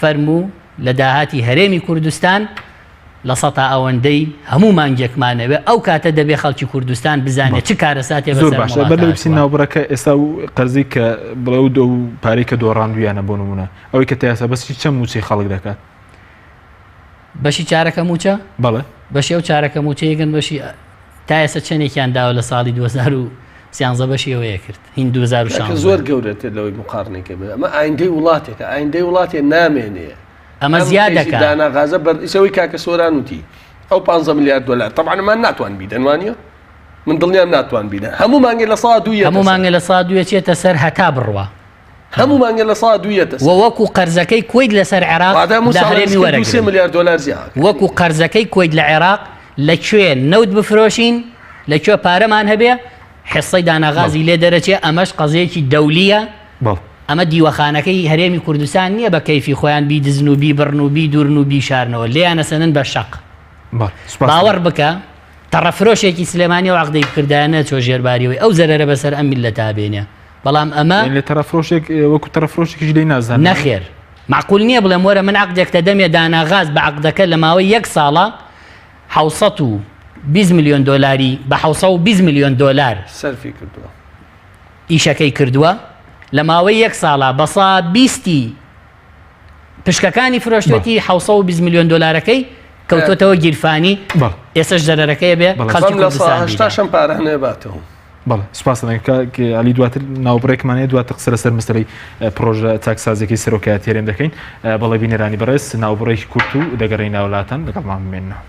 فەرموو لە داهاتی هەرێمی کوردستان لە سەتا ئەوەندەی هەموو مانگێکمانەوێ ئەو کاتە دەبێ خەڵکی کوردستان بزانێت چ کارەساتێ زۆر باشە بەر لەوەی بچین ناوبڕەکە ئێستا و قەرزی کە بڵێ و دۆ پارەی کە دۆڕاندویانە بۆ نمونە ئەوەی کە تاسا بەسی چەند موچەی خەڵک دەکات بەشی چارەکە موچە بەڵێ بەشی ئەو چارەکە موچەیەگەن بەشی تا ئێستا چەندێکیان داوە لە ساڵی 2013 بەشی ئەوەیە کرد هین 2016 زۆر گەورەتر لەوەی مقارنەکە بێ ئەمە ئایندەی وڵاتێکە ئایندەی وڵاتێ نامێنێ ئەمە زیاد دەکا. دانا غازە بەر ئیسەوەی کاکە سۆران وتی ئەو 15 ملیار دلار طبعا من ناتوان بیدەن وانە من دڵنیام ناتوان بیدەن هەموو مانگێ لە سا دوو هەموو مانگێ لە سا دووە چێتە سەر هەتا بڕوا هەموو مانگێ لە سا دوو یەتە سەر. وەکو قەرزەکەی کوەیت لەسەر عێراق لە هەرێمی وەرەگرن. ملیار دۆلار زیاد. وەکو قەرزەکەی کوەیت لە عێراق لە کوێ نەوت بفرۆشین لە کوێ پارەمان هەبێ حسەی داناغازی لێ دەرەچێ ئەمەش قەزیەکی دەولیە ئەمە دیوەخانەکەی هەرێمی کوردستان نییە بە کەیفی خۆیان بیدزن و بیبڕن و بیدورن و بیشارنەوە لێیانەسەنن بە شەق باوەڕ بکە تەڕەفرۆشێکی سلێمانی و عقدەی بکردایە نەچۆ ژێرباریەوەی ئەو زەرەرە بەسەر ئەم میللەتە بێنێ بەڵام ئەمە لە تەڕەفرۆشێک وەکو تەڕەفرۆشێکیش لێی نازانن. نەخێر مەعقول نییە بڵێم وەرە من عەقدێکتە دەمێ داناغاز بە عەقدەکە لە ماوەی یەک ساڵا 720 ملیۆن دۆلاری بە 720 ملیۆن دۆلار سەرفی کردووە ئیشەکەی کردووە لە ماوەی یەک ساڵا بە سا بیستی پشکەکانی فرۆشتێتی 720 ملیۆن دۆلارەکەی کەوتۆتەوە گیرفانی ئێسش زەرەرەکەی بێ خەڵکی کوردستان هەشتاشم پارە نێباتەوە. بەڵێ سوپاس دەکەم کاک عەلی دواتر ناوبڕێکمان هەیە دواتر قسە لەسەر مەسەلەی پڕۆژە چاکسازیەکەی سەرۆکایەتی هەرێم دەکەین بەڵێ بینەرانی بەڕێز ناوبڕێکی کورت و دەگەڕێینەوە لاتان لەگەڵمان بمێننەوە.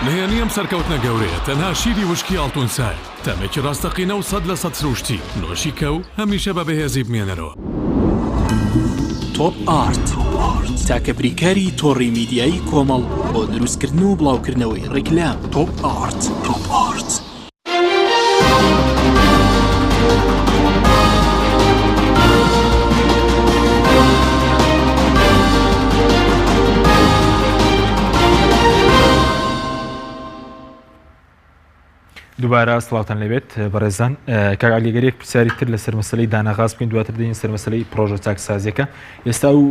نهێنی ئەم سەرکەوتنە گەورەیە تەنها شیری وشکی ئاڵتون سایە، تامێکی ڕاستەقینە و 100% سروشتی، نۆشی کە و هەمیشە بە بەهێزی بمێنەرەوە. تۆپ ئارت، تاکە بریکاری تۆڕی میدیایی کۆمەڵ بۆ دروستکردن و بڵاوکردنەوەی ڕیکلام. تۆپ ئارت. دووبارە سڵاوتان لێبێت بەڕێزان کاک عەلی گەر یەک پرسیاری تر لەسەر مەسلەی دانەغاز بکەین دواتر دێین سەر مەسلەی پرۆژە چاکسازیەکە ئێستا و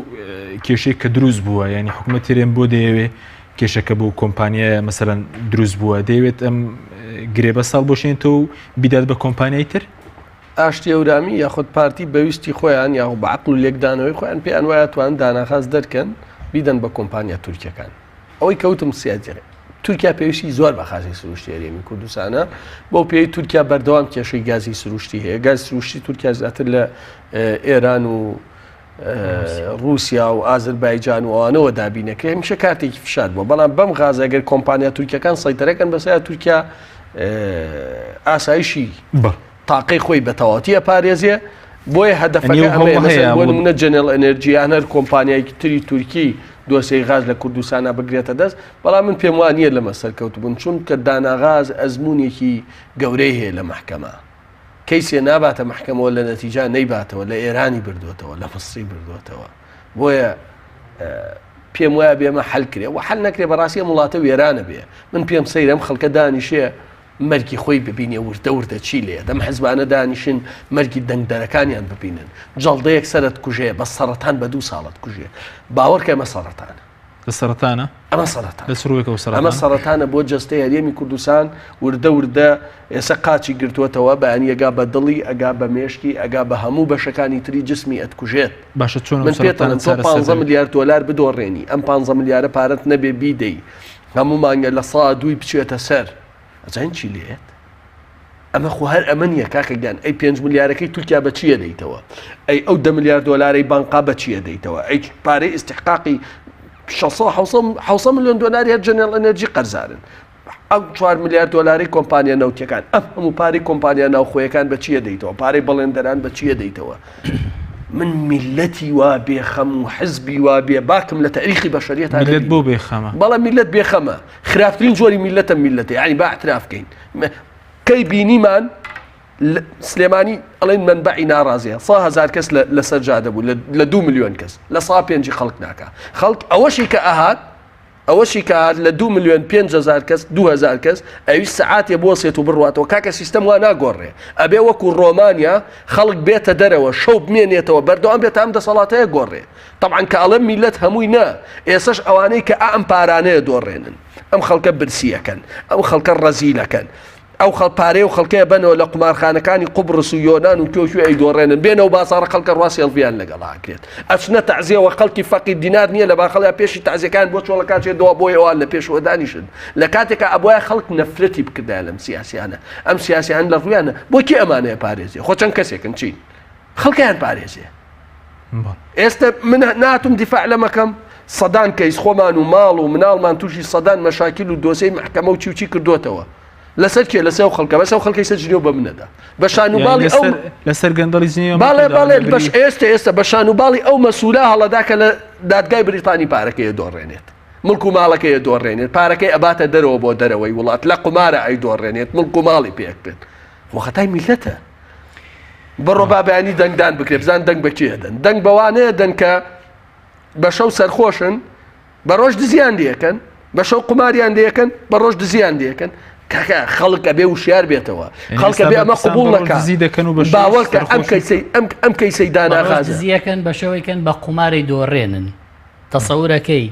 کێشەی کە دروست بووە یعنی حکوومەت هەرێم بۆ دەیەوێ کێشەکە بۆ کۆمپانیایە مەسەلەن دروست بووە دەیەوێت ئەم گرێبەست هەڵبوەشێنێتەوە و بیدات بە کۆمپانیای تر؟ ئاشتی هەورامی یاخود پارتی بە ویستی خۆیان یاخود بە عەقڵ و لێکدانەوەی خۆیان پێیان وایە توان داناخاز دەرکەن بیدەن بە کۆمپانیا تورکیەکان. ئەوەی کەوتم سیاجێ تورکیا پێویستی زۆر بە غازی سروشتی هەرێمی کوردستانە بەو پێی تورکیا بەردەوام کێشەی گازی سروشتی هەیە گاز سروشتی تورکیا زیاتر لە ئێران و ڕووسیا و ئازربایجان و ئەوانەوە دابینەکرێ هەمیشە کارتێکی فشار بووە بەڵام بەم غازە گەر کۆمپانیا تورکیەکان سەیتەرەکەن بەسەر تورکیا ئاسایشی تاقەی خۆی بە تەواوەتی ئەپارێزێ بۆیە هەدەفەکە ئەمەیە مەسەلەن بۆ نمونە جەنێڵ ئەنێرجی یان هەر کۆمپانیایەکی تری تورکی دۆسێی غاز لە کوردستانا بگرێتە دەست بەڵام من پێم وا نییە لەمە سەرکەوتبوون چونکە داناغاز ئەزمونێکی گەورەی هەیە لە مەحکەمە کەیسێ ناباتە مەحکەمەوە لە نەتیجا نەیباتەوە لە ئێرانی بردوێتەوە لە مصری بردوێتەوە بۆیە پێم وایە بێمە حل کرێ و حل نەکرێ بەڕاستی ئەم وڵاتە وێرانە بێ من پێم سەیرم خەڵکە دانیشێ مەرگی خۆی ببینێ وردە وردە چی لێ دەم حزبانە دانیشن مەرگی دەنگدەرەکانیان ببینن جەڵدەیەک سەرت کوژێ بە سەڕەتان بە دوو ساڵت کوژێ باوەڕکە ئەمە سەڕەتانە. لە سەرەتانە؟ ئەمە سەرەتانە. لە چ ڕووێکەوە سەرەتانە؟ ئەمە سەرەتانە بۆ جەستەی هەرێمی کوردستان، وردە وردە ئێسە قاچی گرتووەتەوە، بەیانی ئەگا بە دڵی، ئەگا بە مێشکی، ئەگا بە هەموو بەشەکانی تری جسمی ئەتکوژێت. باشە چۆن ئەم من پێت سەرەتانە ئەڵێم تۆ چارەسەر پانزە دەبێت؟ ملیار دۆلار بدۆڕێنی، ئەم پانزە ملیارە پارەت نەبێ بیدەی، هەموو مانگە لە سا دووی بچێتە سەر، ئەزانی چی لێیەت؟ ئەمە خۆ هەر ئەمە نییە کاکە گیان، ئەی پێنج ملیارەکەی تورکیا بە چییە دەیتەوە؟ ئەی ئەو دە ملیار دۆلارەی بانقا بە چییە دەیتەوە؟ ئەی پارەی ئیستحقاقی 600 ملیۆن دۆلاری هەر جەنێڵ ئەنەرجی قەرزارن ئەو 4 ملیار دۆلاری کۆمپانیا نەوتیەکان ئەم هەموو پارەی کۆمپانیا ناوخۆیەکان بە چییە دەیتەوە پارەی بەڵێندەران بە چییە دەیتەوە من میلەتی وا بێخەم و حزبی وا بێ باکم لە تاریخی بەشەریەت میلەت بۆ بێخەمە بەڵێ میلەت بێخەمە خراپترین جۆری میلەتە میلەتە یعنی با اعتراف کەین کەی بینیمان سلێمانی ئەڵێن منبعی ناڕازیە سا هزار کەس لەسەر جادە بوو لە دو میلیۆن کەس لە سا پێنجی خەڵک ناکە خەڵک ئەوەشی کە ئەهات ئەوەشی کە هات لە دو میلیۆن 5هزار کەس 2000 کەس ئەوی سەعاتێ بۆسێت و بڕاتەوە کاکە سیستەم وا ناگۆڕێ ئەبێ وەکو ڕۆمانیا خەڵک بێتە دەرەوە شەو بمێنێتەوە بەردەوام بێت ئەم دەسەڵاتەیە گۆڕێ طبعا کە ئەڵێم میلەت هەمووی نا ئێسش ئەوانەی کە ئەم پارانەیە دۆڕێنن ئەم خەڵکە برسیەکەن ئەم خەڵکە ڕەزیلەکەن ئەو خەڵ پارەی و خەڵکەیە بەنەوە لە قومارخانەکانی قوبڕس و یۆنان و کوێ کوێ ئەیدۆڕێنن بێنەوە بازاڕە خەڵکە ڕوا سێڵڤیان لەگەڵا ئەکرێت ئەچنە تەعزیەوە خەڵکی فەقیر دینار نییە لە باخەڵیا پێشی تەعزیەکان بۆ چۆڵەکان چێت دوا بۆی ئەوان لە پێشەوە دانیشن لە کاتێکا ئەبوایە خەڵک نەفرەتی بکردایە لەم سیاسیانە ئەم سیاسیان لە ڕویانە بۆ کێ ئەمانەیە پارێزێ خۆ چەند کەسێکن چین خەڵکیان پارێزێ ئێستا من ناتم دیفاع لەمەکەم سەدان کەیس خۆمان و ماڵ و مناڵمان تووشی سەدان مەشاکیل و دۆسەی محکەمە و چی و چی کردوتەوە لەسەر کێ لەسەر ئەو خەڵکە بەس ئەو خەڵکەی سەر جنێو بە منەدا بە شان و باڵی ئەو لەسەر گەندەڵی جنێو باڵێ باڵێ بەش ئێستا ئێستا بە شان و باڵی ئەو مەسوولە هەڵەدا کە لە دادگای بریتانی پارەکەی دۆڕێنێت مڵک و ماڵەکەی دۆڕێنێت پارەکەی ئەباتە دەرەوە بۆ دەرەوەی وڵات لە قومارە ئەی دۆڕێنێت مڵک و ماڵی پێک بێت خۆ خەتای میلەتە بڕۆ با بەیانی دەنگدان بکرێ بزان دەنگ بە کێ دەن دەنگ بەوانەیە دەن کە بە شەو سەرخۆشن بە ڕۆژ دزیان لێکەن بە شەو قوماریان لێکەن بە ڕۆژ دزیان لێکەن کاکە خەڵک ئەبێ وشیار بێتەوە خەڵکە بێ ئەمە قبوڵ نەکا دزی دەکەن و بە باوەڕکە ئەم کەیسەی ئەم ئەم کەیسەی داناغازە دزیەکەن بە شەوەیکەن بە قوماری دۆڕێنن تەسەورەکەی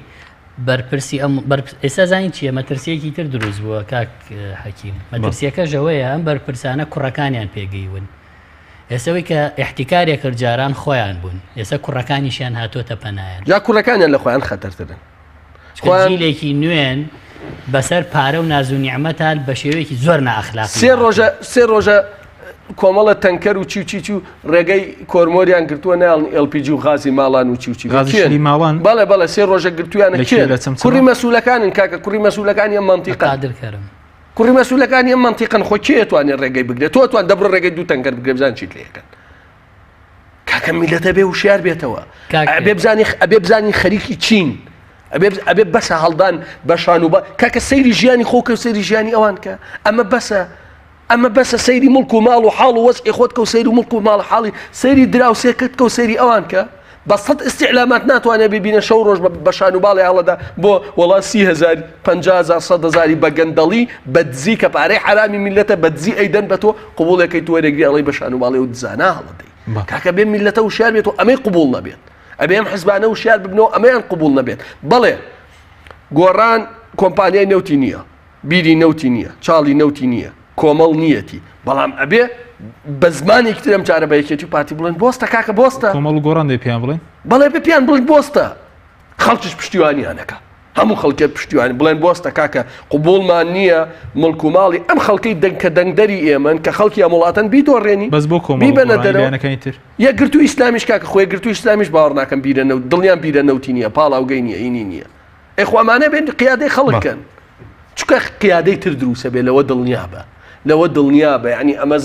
بەرپرسی ئەم ئێستا زانین چییە مەترسیەکی تر دروست بووە کاک حەکیم مەترسیەکەش ئەوەیە ئەم بەرپرسانە کوڕەکانیان پێگەیون ئێسەوەی کە احتیکارێک کرد جاران خۆیان بوون ئێستا کوڕەکانیشیان هاتۆتە پەنایان جا کوڕەکانیان لە خۆیان خەتەرترن خۆیان جیلێکی نوێن بەسەر پارە و ناز و نیعمەتان بە شێوەیەکی زۆر نائەخلاقی سێ ڕۆژە سێ ڕۆژە کۆمەڵە تەنکەر و چی و چی چی و ڕێگەی کۆرمۆریان گرتووە ناڵن LPG و غازی ماڵان و چی و چی غازی ماڵان بەڵێ بەڵێ سێ ڕۆژە گرتویانە کێن کوڕی مەسولەکانن کاکە کوڕی مەسولەکانی ئەم مەنتیقە قادر کەرم کوڕی مەسولەکانی ئەم مەنتیقەن خۆ کێ توانێت ڕێگەی بگرێت تۆ توان دەبڕ ڕێگەی دوو تەنکەر بگرێ بزان چیت لێکەن کاکە میلەتە بێ وشیار بێتەوە ئەبێ بزانی ئەبێ بزانی خەریکی چین ئەبێ ئەبێ بەسە هەڵدان بە شان و بە کاکە سەیری ژیانی خۆ کە سەیری ژیانی ئەوان کە ئەمە بەسە ئەمە بەسە سەیری مڵک و ماڵ و حاڵ و وەزعی خۆت کە و سەیری مڵک و ماڵ حاڵی سەیری دراوسێکت کە و سەیری ئەوان کە بە سەد ئیستیعلامات ناتوانێت ببینە شەو ڕۆژ بە شان و باڵی هەڵەدا بۆ وەڵا 30هزار 50هزار 100 هزاری بە گەندەڵی بە دزی کە پارەی حرامی میلەتە بە دزی ئەیدەن بە تۆ قبوڵێکەی تۆ وەرەگری ئەڵێی بە شان و باڵی و دزانە هەڵەدەی کاکە بێ میلەتە وشیار بێت و ئەمەی قبوڵ نەبێت ئەبێ ئەم حزبانە وشیار ببنەوە ئەمەیان قبوڵ نەبێت بەڵێ گۆڕان کۆمپانیای نەوتی نییە بیری نەوتی نییە، چاڵی نەوتی نییە، کۆمەڵ نییەتی، بەڵام ئەبێ بە زمانێکی تر ئەم جارە بە یەکێتی و پارتی بڵێن بۆستە کاکە بۆستە. کۆمەڵ و گۆڕان دەبێ پێیان بڵێن؟ بەڵێ بێ پێیان بڵێن بۆستە. خەڵکیش پشتیوانیان ئەکا. هەموو خەڵکێ پشتیوانی بڵێن بۆستە کاکە قبوڵمان نییە مڵک و ماڵی ئەم خەڵکەی دەنگ کە دەنگدەری ئێمەن کە خەڵکی ئەم وڵاتەن بیدۆڕێنی بەس بۆ کۆمەڵ و بیبەنە گۆڕانی دەرەوە. لایەنەکانی تر؟ یەکگرتوو ئیسلامیش کاکە خۆ یەکگرتوو ئیسلامیش باوەڕ ناکەم بیرە نەوت دڵنیام بیرە نەوتی نییە پاڵاوگەی نییە ئینی نییە. ئەی خۆ ئەمانە بێن قیادەی خەڵک کەن چونکە قیادەی تر دروسە بێ لەوە دڵنیا بە لەوە دڵنیا بە ینی ئەمە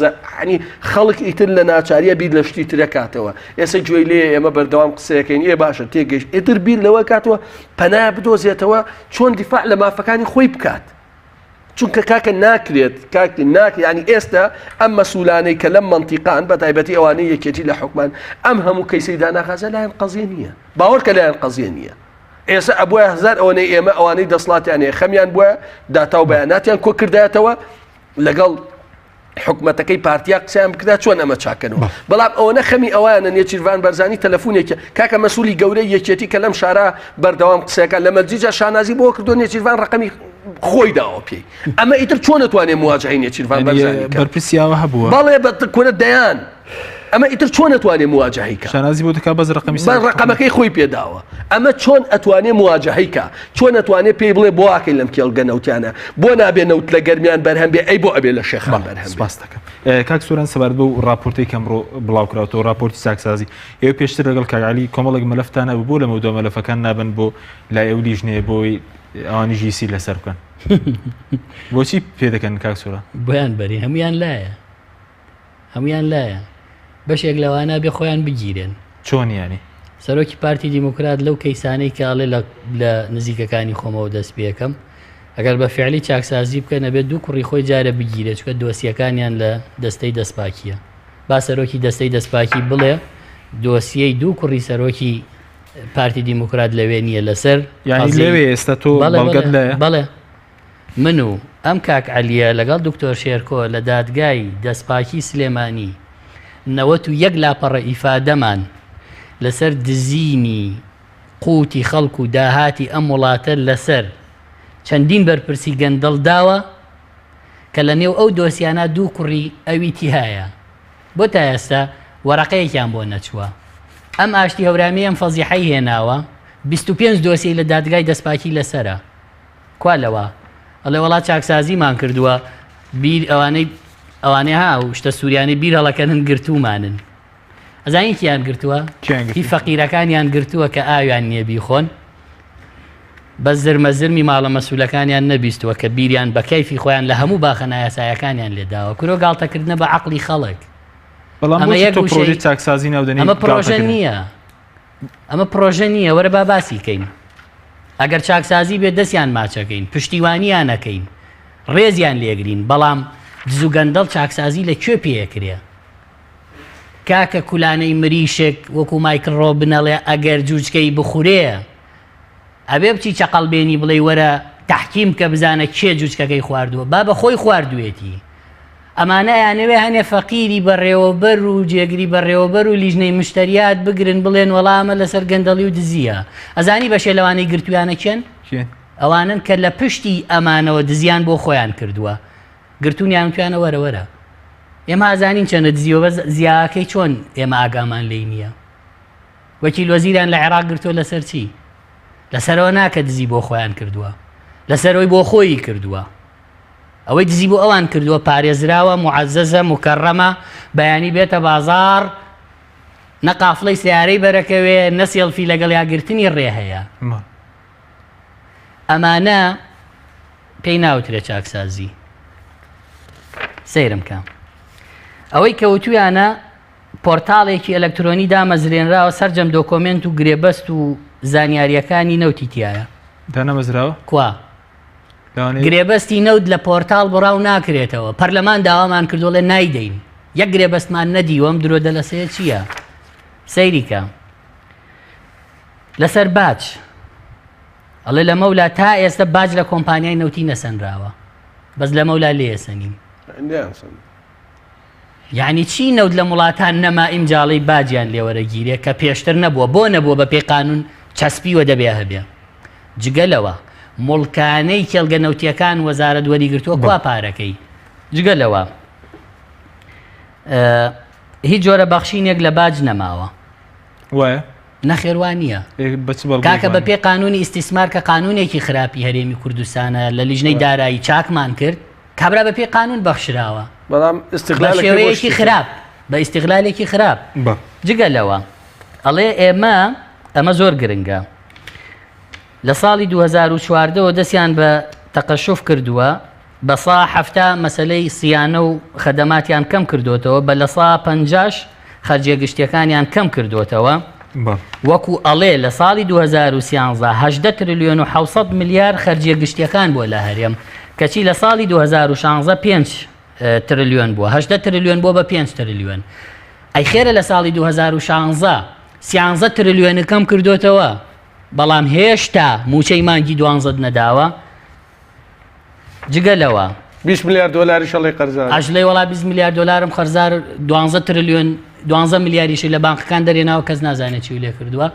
ینی خەڵک ئیتر لە ناچاریە بیر لە شتی ترە کاتەوە ئێستا گوێی لێ ئێمە بەردەوام قسەکەین ئێ باشە تێگەشت ئیتر بیر لەوە کاتەوە پەنا بدۆزێتەوە چۆن دیفاع لە مافەکانی خۆی بکات چونکە کاکە ناکرێت کاک ناک ینی ئێستا ئەم مەسولانەی کە لەم منتیقان بە تایبەتی ئەوانەی یەکێتی لە حکومان ئەم هەموو کەیسەی داناخازە لایەن قەزیە نییە باوەڕکە لایەن قەزیە نییە ئێسە ئەبوایە هەزار ئەوەنەی ئێمە ئەوانەی دەسڵاتیان هەیە خەمیان بوایە داتا و بەیاناتیان کۆ کردایەتەوە لەگەڵ. حکومەتەکەی پارتیا قسەیان بکرا چۆن ئەمە چاکەنەوە بەڵام ئەوەنە خەمی ئەوانە نێچیرڤان بەرزانی تەلەفونێکی کاکە مەسولی گەورەی یەکێتی کە لەم شارە بەردەوام قسەکە لە مەجلیسا شانازی بۆ کردو نێچیرڤان ڕقمی خۆی داوە پێی ئەمە ئیتر چۆن دەتوانێت مواجهەی نێچیرڤان بەرزانی بەرپرسیاوە هەبووە بەڵێ بە کورە دەیان ئەمە ئیتر چۆن ئەتوانێ مواجهەی کە شانازی بۆ دەکا بەس ڕقمی بە ڕقەمەکەی خۆی پێداوە ئەمە چۆن ئەتوانێ مواجهەی کە چۆن ئەتوانێ پێی بڵێ بۆ واکەین لەم کێڵگە نەوتیانە بۆ نابێ نەوت لە گەرمیان بەرهەم بێ ئەی بۆ ئەبێ لە شێخان بەرهەم سپاس دەکەم کاک سۆران سەبارەت بەو ڕاپۆرتەی کە ئەمڕۆ بڵاوکراوەتەوە ڕاپۆرتی چاکسازی ئێوە پێشتر لەگەڵ کاک عەلی کۆمەڵێک مەلەفتان هەبوو بۆ لەمەودوا مەلەفەکان نابن بۆ لای ئەو لیژنەیە بۆی ئەوانیش یسی لەسەر بکەن بۆچی پێ دەکەن کاک سۆران؟ بۆیان بەرین هەمویان لایە هەمویان لایە بەشێک لەوانە بێ خۆیان بگیرێن. چۆن یانی؟ سەرۆکی پارتی دیموکرات لەو کەیسانەی کە ئەڵێ لە نزیکەکانی خۆمەوە دەست پێکەم ئەگەر بە فعلی چاکسازی بکەن ئەبێت دوو کوڕی خۆی جارە بگیرێت چونکە دۆسیەکانیان لە دەستەی دەستپاکیە با سەرۆکی دەستەی دەستپاکی بڵێ دۆسیەی دوو کوڕی سەرۆکی پارتی دیموکرات لەوێ نییە لەسەر یانی لەوێ ئێستا تۆ بەڵگەت لایە؟ بەڵێ من و ئەم کاک عەلیە لەگەڵ دکتۆر شێرکۆ لە دادگای دەستپاکی سلێمانی 91 لاپەڕە ئیفادەمان لەسەر دزینی قوتی خەڵک و داهاتی ئەم وڵاتە لەسەر چەندین بەرپرسی گەندەڵ داوە کە لە نێو ئەو دۆسیانە دوو کوڕی ئەوی تیایە بۆ تا ئێستا وەرەقەیەکیان بۆ نەچووە ئەم ئاشتی هەورامی ئەم فەزیحەی هێناوە 25 دۆسیەی لە دادگای دەستپاکی لەسەرە کوا لەوە ئەڵێ وەڵا چاکسازیمان کردووە بیر ئەوانەی ئەوانەی ها و شتە سووریانەی بیر هەڵەکەنن گرتوومانن ئەزانی کیان گرتووە هی فەقیرەکانیان گرتووە کە ئاویان نییە بیخۆن بە زرمە زرمی ماڵە مەسولەکانیان نەبیستووە کە بیریان بە کەیفی خۆیان لە هەموو باخە نایاسایەکانیان لێداوە کورۆ گاڵتەکردنە بە عقلی خەڵک بەڵام ئەمە یەک پرۆژەی چاکسازی ناودەنێی ئەمە پرۆژە نییە ئەمە پرۆژە نییە وەرە با باسی کەین ئەگەر چاکسازی بێت دەستیان ماچەکەین پشتیوانیان نەکەین ڕێزیان لێگرین بەڵام دز و گەندەڵ چاکسازی لە کوێ پێکرێ کاکە کولانەی مریشک وەکو مایکل ڕۆبن ئەڵێ ئەگەر جوجکەی بخورێ ئەبێ بچی چەقەڵ بێنی بڵێی وەرە تەحکیم بکە بزانە کێ جوجکەکەی خواردووە بابە خۆی خواردوێتی ئەمانە ئەیانەوێ هەنێ فەقیری بەڕێوەبەر و جێگری بەڕێوەبەر و لیژنەی مشتریات بگرن بڵێن وەڵا ئەمە لەسەر گەندەڵی و دزیە ئەزانی بەشێ لەوانەی گرتویانە کێن کێن؟ ئەوانن کە لە پشتی ئەمانەوە دزیان بۆ خۆیان کردووە گرتونیان وتویانە وەرە وەرە ئێمە ئازانین چەنە دزیوە بەس زیاکەی چۆن ئێمە ئاگامان لێی نییە وەکیل وەزیران لە عێراق گرتووە لەسەر چی لەسەرەوە ناکە دزی بۆ خۆیان کردووە لەسەرەوەی بۆ خۆیی کردووە ئەوەی دزی بۆ ئەوان کردووە پارێزراوە معززە مکەڕەمە بەیانی بێتە بازار نە قافڵەی سیارەی بەرەکەوێ نە سێڵفی لەگەڵ یاگرتنی ڕێ هەیە ئەمانە پێی ناوترێ چاکسازی سەیرم کە ئەوەی کە وتویانە پۆرتاڵێکی ئەلکترۆنی دامەزرێنراوە سەرجەم دۆکۆمنت و گرێبەست و زانیاریەکانی نەوتی تایە دانەمەزراوە کوا گرێبەستی نەوت لە پۆرتاڵ بڕاو ناکرێتەوە پەرلەمان داوامان کردوڵێ نایدەین یەک گرێبەستمان نەدیوەم درۆ دەلەسەیە چییە سەیریکە لەسەر باج ئەڵێ لەمەولا تا ئێستا باج لە کۆمپانیای نەوتی نەسەنراوە بەس لەمەولا لێسەنین یعنی چی نەوت لە وڵاتان نەما ئیمجاڵی باجیان لێوەرەگیرێ کە پێشتر نەبووە بۆ نەبووە بە پێی قانون چەسپیوە دەبێ هەبێ جگە لەوە موڵکانەی کێڵگە نەوتیەکان وەزارەت وەریگرتووە کوا پارەکەی جگە لەوە هیچ جۆرە بەخشینێک لە باج نەماوە وایە نەخێر وا نییە. کاکە بە پێی قانونی ئیستیسمار کە قانونێکی خراپی هەرێمی کوردستانە لە لیژنەی دارایی چاکمان کرد کابرا بە پێی قانون بەخشراوە بەڵام بە شێوەیەکی خراپ بە ئیستیغلالێکی خراپ جگە لەوە ئەڵێ ئێمە ئەمە زۆر گرنگە لە ساڵی 2014ەوە دەستیان بە تەقەشوف کردووە بە سا 70 مەسلەی سیانە و خەدەماتیان کەم کردوتەوە بە لە سا 50 خەرجیە گشتیەکانیان کەم کردوتەوە وەکو ئەڵێ لە ساڵی 2013 هەژدە ترلیۆن و 700 ملیار خەرجیە گشتیەکان بووە لە هەرێم کەچی لە ساڵی 2016 5 ترلیۆن بووە هەژدە ترلیۆن بووە بە 5 ترلیۆن ئەی خێرە لە ساڵی 2016 سیانزە ترلیۆنی کەم کردوتەوە بەڵام هێشتا موچەی مانگی دوانزەت نەداوە جگە لەوە. 20 ملیار دۆلاریش ئەڵێ قەرزارە. ئەشڵێ وەڵا 20 ملیار دۆلارم قەرزار دوانزە ترلیۆن دوانزە ملیاریشی لە بانقەکان دەرێناوە کەس نازانێت چی لێ کردووە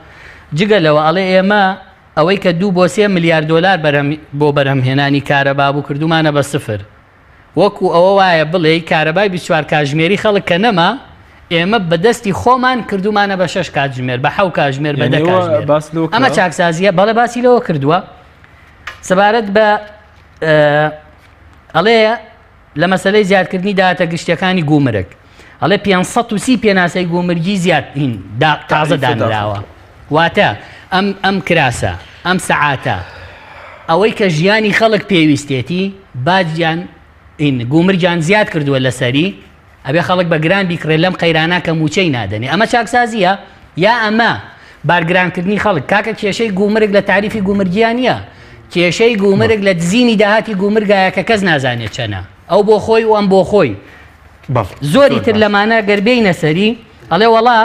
جگە لەوە ئەڵێ ئێمە ئەوەی کە دوو بۆ سێ ملیار دۆلار بەرهەم بۆ بەرهەمهێنانی کارەبا بوو کردومانە بە سفر وەکو ئەوە وایە بڵێی کارەبای 24 کاتژمێری خەڵک کە نەما ئێمە بە دەستی خۆمان کردومانە بە شەش کاتژمێر بە حەو کاتژمێر بە دە یعنی ئەوە کاتژمێر باس لەوە ئەمە کراوە؟ چاکسازیە بەڵێ باسی لەوە کردووە سەبارەت بە ئەڵێ لە مەسلەی زیادکردنی داهاتە گشتیەکانی گومرگ ئەڵێ 530 پێناسەی گومرگی زیاد هین تازە دانراوە واتە ئەم ئەم کراسە ئەم سەعاتە ئەوەی کە ژیانی خەڵک پێویستێتی باجیان این گومرگیان زیاد کردووە لەسەری ئەبێ خەڵک بە گران بیکڕێ لەم قەیرانە کە مووچەی نادەنێ ئەمە چاکسازییە یا ئەمە بارگرانکردنی خەڵک کاکە کێشەی گومرگ لە تاریفی گومرگیا نییە کێشەی گومرگ لە دزینی داهاتی گومرگایە کە کەس نازانێت چەنە ئەو بۆ خۆی و ئەم بۆ خۆی زۆری تر لەمانە گەر بێینە سەری ئەڵێ وەڵا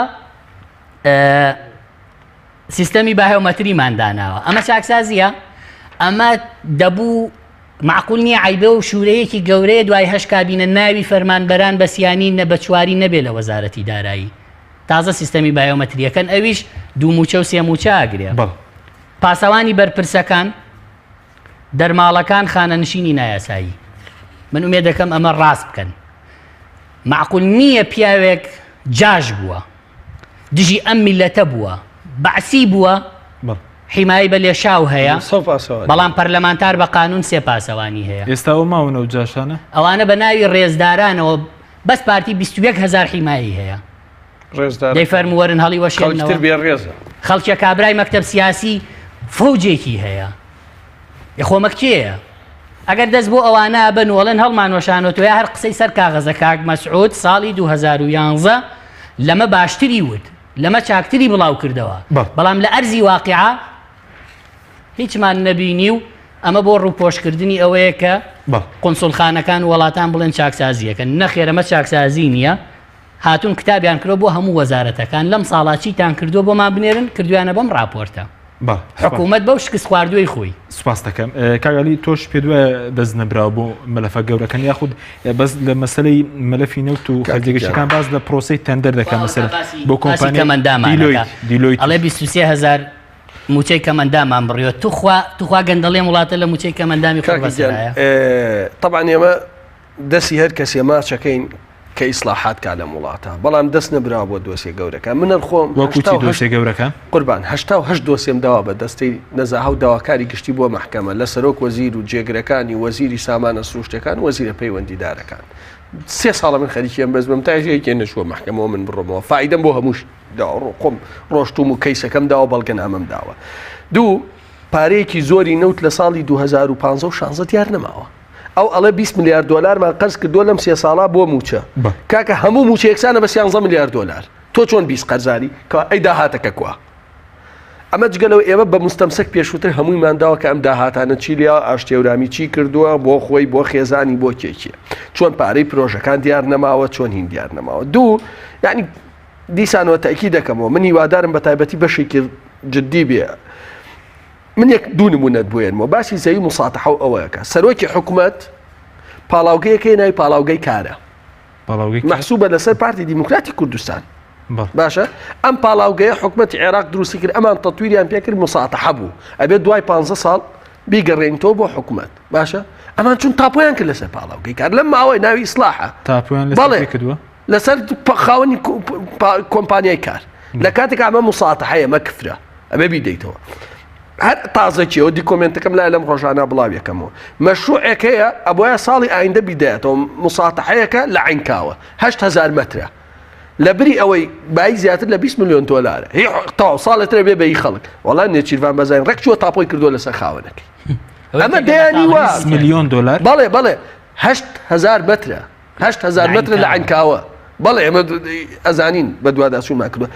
سیستەمی بایۆمەتریمان داناوە ئەمە چاکسازیە ئەمە دەبوو مەعقول نیە عەیبە و شورەیەکی گەورەیە دوای هەشت کابینە ناوی فەرمانبەران بە سیانی نە بە چواری نەبێ لە وەزارەتی دارایی تازە سیستەمی بایۆمەتریەکەن ئەویش دوو موچە و سێ موچە ئەگرێ بەڵێ. پاسەوانی بەرپرسەکان دەرماڵەکان خانەنشینی نایاسایی من ئومێد دەکەم ئەمە ڕاست بکەن مەعقول نییە پیاوێک جاش بووە دژی ئەم میلەتە بووە بەعسی بووە حیمایەی بە لێشاو هەیە بەڵام پەرلەمانتار بە قانون سێ پاسەوانی هەیە. ئێستا ئەوە ماون ئەو جاشانە؟ ئەوانە بە ناوی ڕێزدارانەوە بەس پارتی 21 هەزار حیمایەی هەیە. دەی فەرموو وەرن هەڵی وەشێنەوە. خەڵکێ کابرای مەکتەب سیاسی فەوجێکی هەیە. خۆمە کێیە؟ ئەگەر دەست بۆ ئەوانە بن وەڵێن هەڵمان وەشانەوە یا هەر قسەی سەر کاغەزە کاک مەسعود ساڵی 2011 لەمە باشتری وت. لەمە چاکتری بڵاو کردەوە بەڵام لە ئەرزی واقیعا هیچمان نەبینی و ئەمە بۆ ڕووپۆشکردنی ئەوەیە کە قونسوڵخانەکان وڵاتان بڵێن چاکسازیەکە نەخێر ئەمە چاکسازی نییە هاتون کتابیان کردوە بۆ هەموو وەزارەتەکان لەم ساڵا چیتان کردووە بۆمان بنێرن کردویانە بەم ڕاپۆرتە حکوومەت بەو شکست خواردووی خۆی. سوپاست دەکەم کاک عەلی تۆش پێت وایە دەست نەبراوە بۆ مەلەفە گەورەکان یاخود بەس لە مەسەلەی مەلەفی نەوت و خەرجە گشتیەکان باس لە پرۆسەی تەندەر دەکەم مەسەلە بۆ کۆمپانیای دیلۆیت دیلۆیت ئەڵێ 23 هەزار موچەی کەمەندامان بڕیوە توخوا توخوا گەندەڵی ئەم وڵاتە لە موچەی کەمەندامی کاکە گیان قوڕبەسەرایە. تەبعەن ئێمە دەستی هەر کەسێ ماچەکەین کە ئیسلاحات کا لەم وڵاتە بەڵام دەست نەبراوە بۆ دۆسیە گەورەکان من هەر خۆم وەکو چی 88 دۆسیە گەورەکان؟ قوربان 88 دۆسیەم داوە بە دەستەی نەزاهە و داواکاری گشتی بۆ مەحکەمە لە سەرۆک وەزیر و جێگرەکانی وەزیری سامانە سروشتەکان و وەزیرە پەیوەندیدارەکان سێ ساڵە من خەریکی ئەم بەزمەم تا ئێستا یەکێ نەچووە مەحکەمەوە من بڕۆمەوە فائیدەم بۆ هەمووش داوە ڕۆ خۆم ڕۆشتوم و کەیسەکەم داوە بەڵگەنامەم داوە دوو پارەیەکی زۆری نەوت لە ساڵی 2015 و 16 دیار نەماوە ئەو ئەڵێ 20 ملیار دۆلارمان قەرز کردووە لەم سێ ساڵا بۆ مووچە کاکە هەموو مووچە یەکسانە بە 13 ملیار دۆلار تۆ چۆن 20 قەرزاری کە ئەی داهاتەکە کوا ئەمە جگە لەوە ئێمە بە مستەمسەک پێشووتر هەموویمان داوە کە ئەم داهاتانە چی لیا ئاشتێورامی چی کردووە بۆ خۆی بۆ خێزانی بۆ کێکیە چۆن پارەی پرۆژەکان دیار نەماوە چۆن هین دیار نەماوە دوو یعنی دیسانەوە تاکی دەکەمەوە من هیوادارم بە تایبەتی بەشێکی جددی بێ من یەک دوو نمونەت بۆ ێنمەوە باسی زەوی مساتحە و ئەوەیەکە سەرۆکی حکومەت پاڵاوگەیەکەی ناوی پاڵاوگەی کارە مەحسوبە لەسەر پارتی دیموکراتی کوردستان باشە ئەم پاڵاوگەیە حکومەتی عێراق دروستی کرد ئەمان تەتویریان پێکرد مساتحە بوو ئەبێت دوای 15 ساڵ بیگەڕێنیتەوە بۆ حکومەت باشە ئەمان چون تاپۆیان کرد لەسەر پاڵاوگەی کار لەم ماوەی ناوی ئیسلاحە تاپۆیان لەسەر کردووە لەسەر خاوەنی کۆمپانیای کار لە کاتێک ئەمە مساتحەیە مە کفرە ئەبێ بیدەیتەوە هەر تازەکیەوە دیکۆمنتەکەم لای لەم ڕۆژانە بڵاویەکەمەوە مەشروعێک هەیە ئەبواە ساڵی ئایندە بیدایەتەوە مساتحەیەکە لە عینکاوە 8هزار مترە لە بری ئەوەی بای زیاتر لە 20 میلیۆن دلار هی تەواو ساڵێترە بێ بەی خەڵک وەڵا نێچیرڤان بەزین ڕێک چوە تاپۆی کردووە لەسەر خاوەنەکەی ئەمە دەیانی وا میلیۆن دلار بەڵێ بەڵێ 8هزار مترە 8هزار مترە لە عینکاوە بەڵێ ئێمە ئەزانین بە دوواداچوونمان کردووە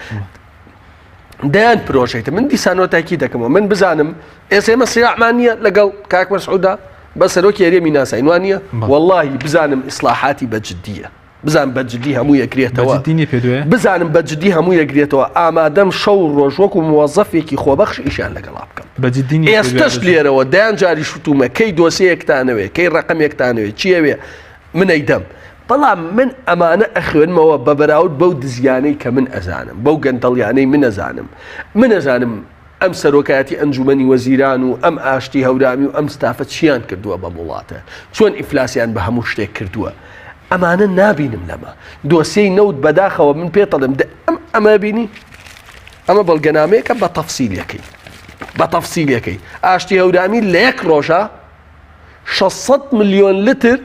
دەیان پرۆژەیتە من دیسانەوە تاکی دەکەمەوە من بزانم ئێستا ئێمە سیاعمان نییە لەگەڵ کاک مەسعودا بە سەرۆکی هەرێمی ناساین وان نییە واللهی بزانم ئیسلاحاتی بە جدیە بزان بە جدی هەموو یەکرێتەوە بزانم بە جدی هەموو یەکرێتەوە ئامادەم شەو ڕۆژ وەکو موەزەفێکی خۆبەخش ئیشیان لەگەڵا بکەم. بە جدی نییە ئێستەش لێرەوە دەیان جاریش وتومە کەی دۆسیەیەکتانەوێ کەی ڕەقەمێکتانەوێ چیەوێ من ئەیدەم بەڵام من ئەمانە ئەخوێنمەوە بە بەراورد بەو دزیانەی کە من ئەزانم بەو گەندەڵیانەی من ئەزانم من ئەزانم ئەم سەرۆکایەتی ئەنجومەنی وەزیران و ئەم ئاشتی هەورامی و ئەم ستافە چیان کردووە بەم وڵاتە چۆن ئیفلاسیان بە هەموو شتێک کردووە ئەمانە نابینم لەمە دۆسیەی نەوت بەداخەوە من پێتەڵێم ئەم ئەمە بینی ئەمە بەڵگەنامەیەکە بە تەفسیلەکەی بە تەفسیلەکەی ئاشتی هەورامی لە یەک ڕۆژە 600 ملیۆن لتر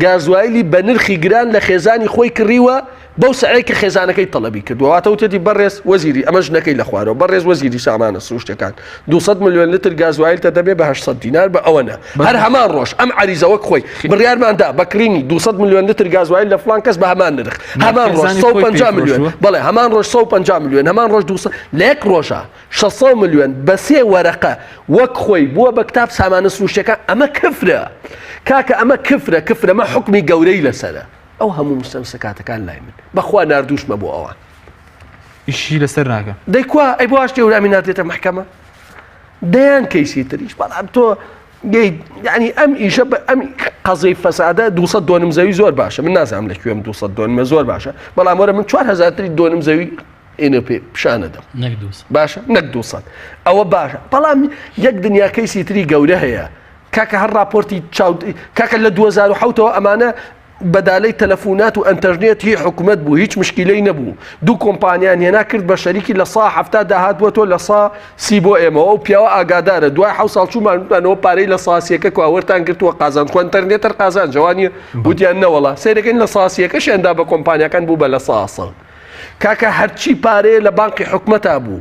گازوایلی بە نرخی گران لە خێزانی خۆی کڕیوە بەو سعرەی کە خێزانەکەی تەڵەبی کردووە واتە وتێتی بەڕێز وەزیری ئەمە ژنەکەی لە خوارەوە بەڕێز وەزیری سامانە سروشتەکان 200 ملیۆن لتر گازوایل تە دەبێ بە 800 دینار بە ئەوەنە هەر هەمان ڕۆژ ئەم عەریزە وەک خۆی بڕیارمان دا بە کڕینی 200 ملیۆن لتر گازوایل لە فلان کەس بە هەمان نرخ هەمان ڕۆژ 150 ملیۆن بەڵێ هەمان ڕۆژ 150 ملیۆن هەمان ڕۆژ 200 لە یەک ڕۆژە 600 ملیۆن بە سێ وەرەقە وەک خۆی بووە بە کتاب سامانە سروشتەکان ئەمە کفرە کاکە ئەمە کفرە کفرە مە حکمی گەورەی لەسەرە ئەو هەموو مستەمسەکاتەکان لای من بەخوا ناردوشمە بۆ ئەوان ئیشی لەسەر ناکە دەی کوا ئەی بۆ ئاشتی هەورامی نادرێتە محکەمە دەیان کەیسی تریش بەڵام تۆ ینی ئەم ئیشە بە ئەم قەزەی فەسادە 200 دۆنم زەوی زۆر باشە من نازانم لە کوێم 200 دۆنمە زۆر باشە بەڵام وەرە من 4000 تری دۆنم زەوی ئێنە پێ پیشانەدەم باشە نەک 200 ئەوە باشە بەڵام یەک دنیا کەیسی تری گەورە هەیە کاکە هەر راپۆرتی چاو کاکە لە 2007ەوە ئەمانە بەدالەی تەلەفونات و ئەنتەرنێت هی حکومەت بوو هیچ مشکیلەی نەبوو دوو کۆمپانیان هێنا کرد بە شەریکی لە سا 70 داهات بووە تۆ لە سا سی بۆ ئێمەوە ئەو پیاوە ئاگادارە دوای حەو ساڵ چوومان وتمانەوە پارەی لە ساسیەکە کوا وەرتان گرتووە قازانج خۆ ئەنتەرنێت هەر قازانجە وانیە وتیان نەوەڵا سەیرەکەین لە ساسیەکەشیان دا بە کۆمپانیاکان بوو بە لە ساسە کاکە هەرچی پارەیە لە بانقی حکومەتا بوو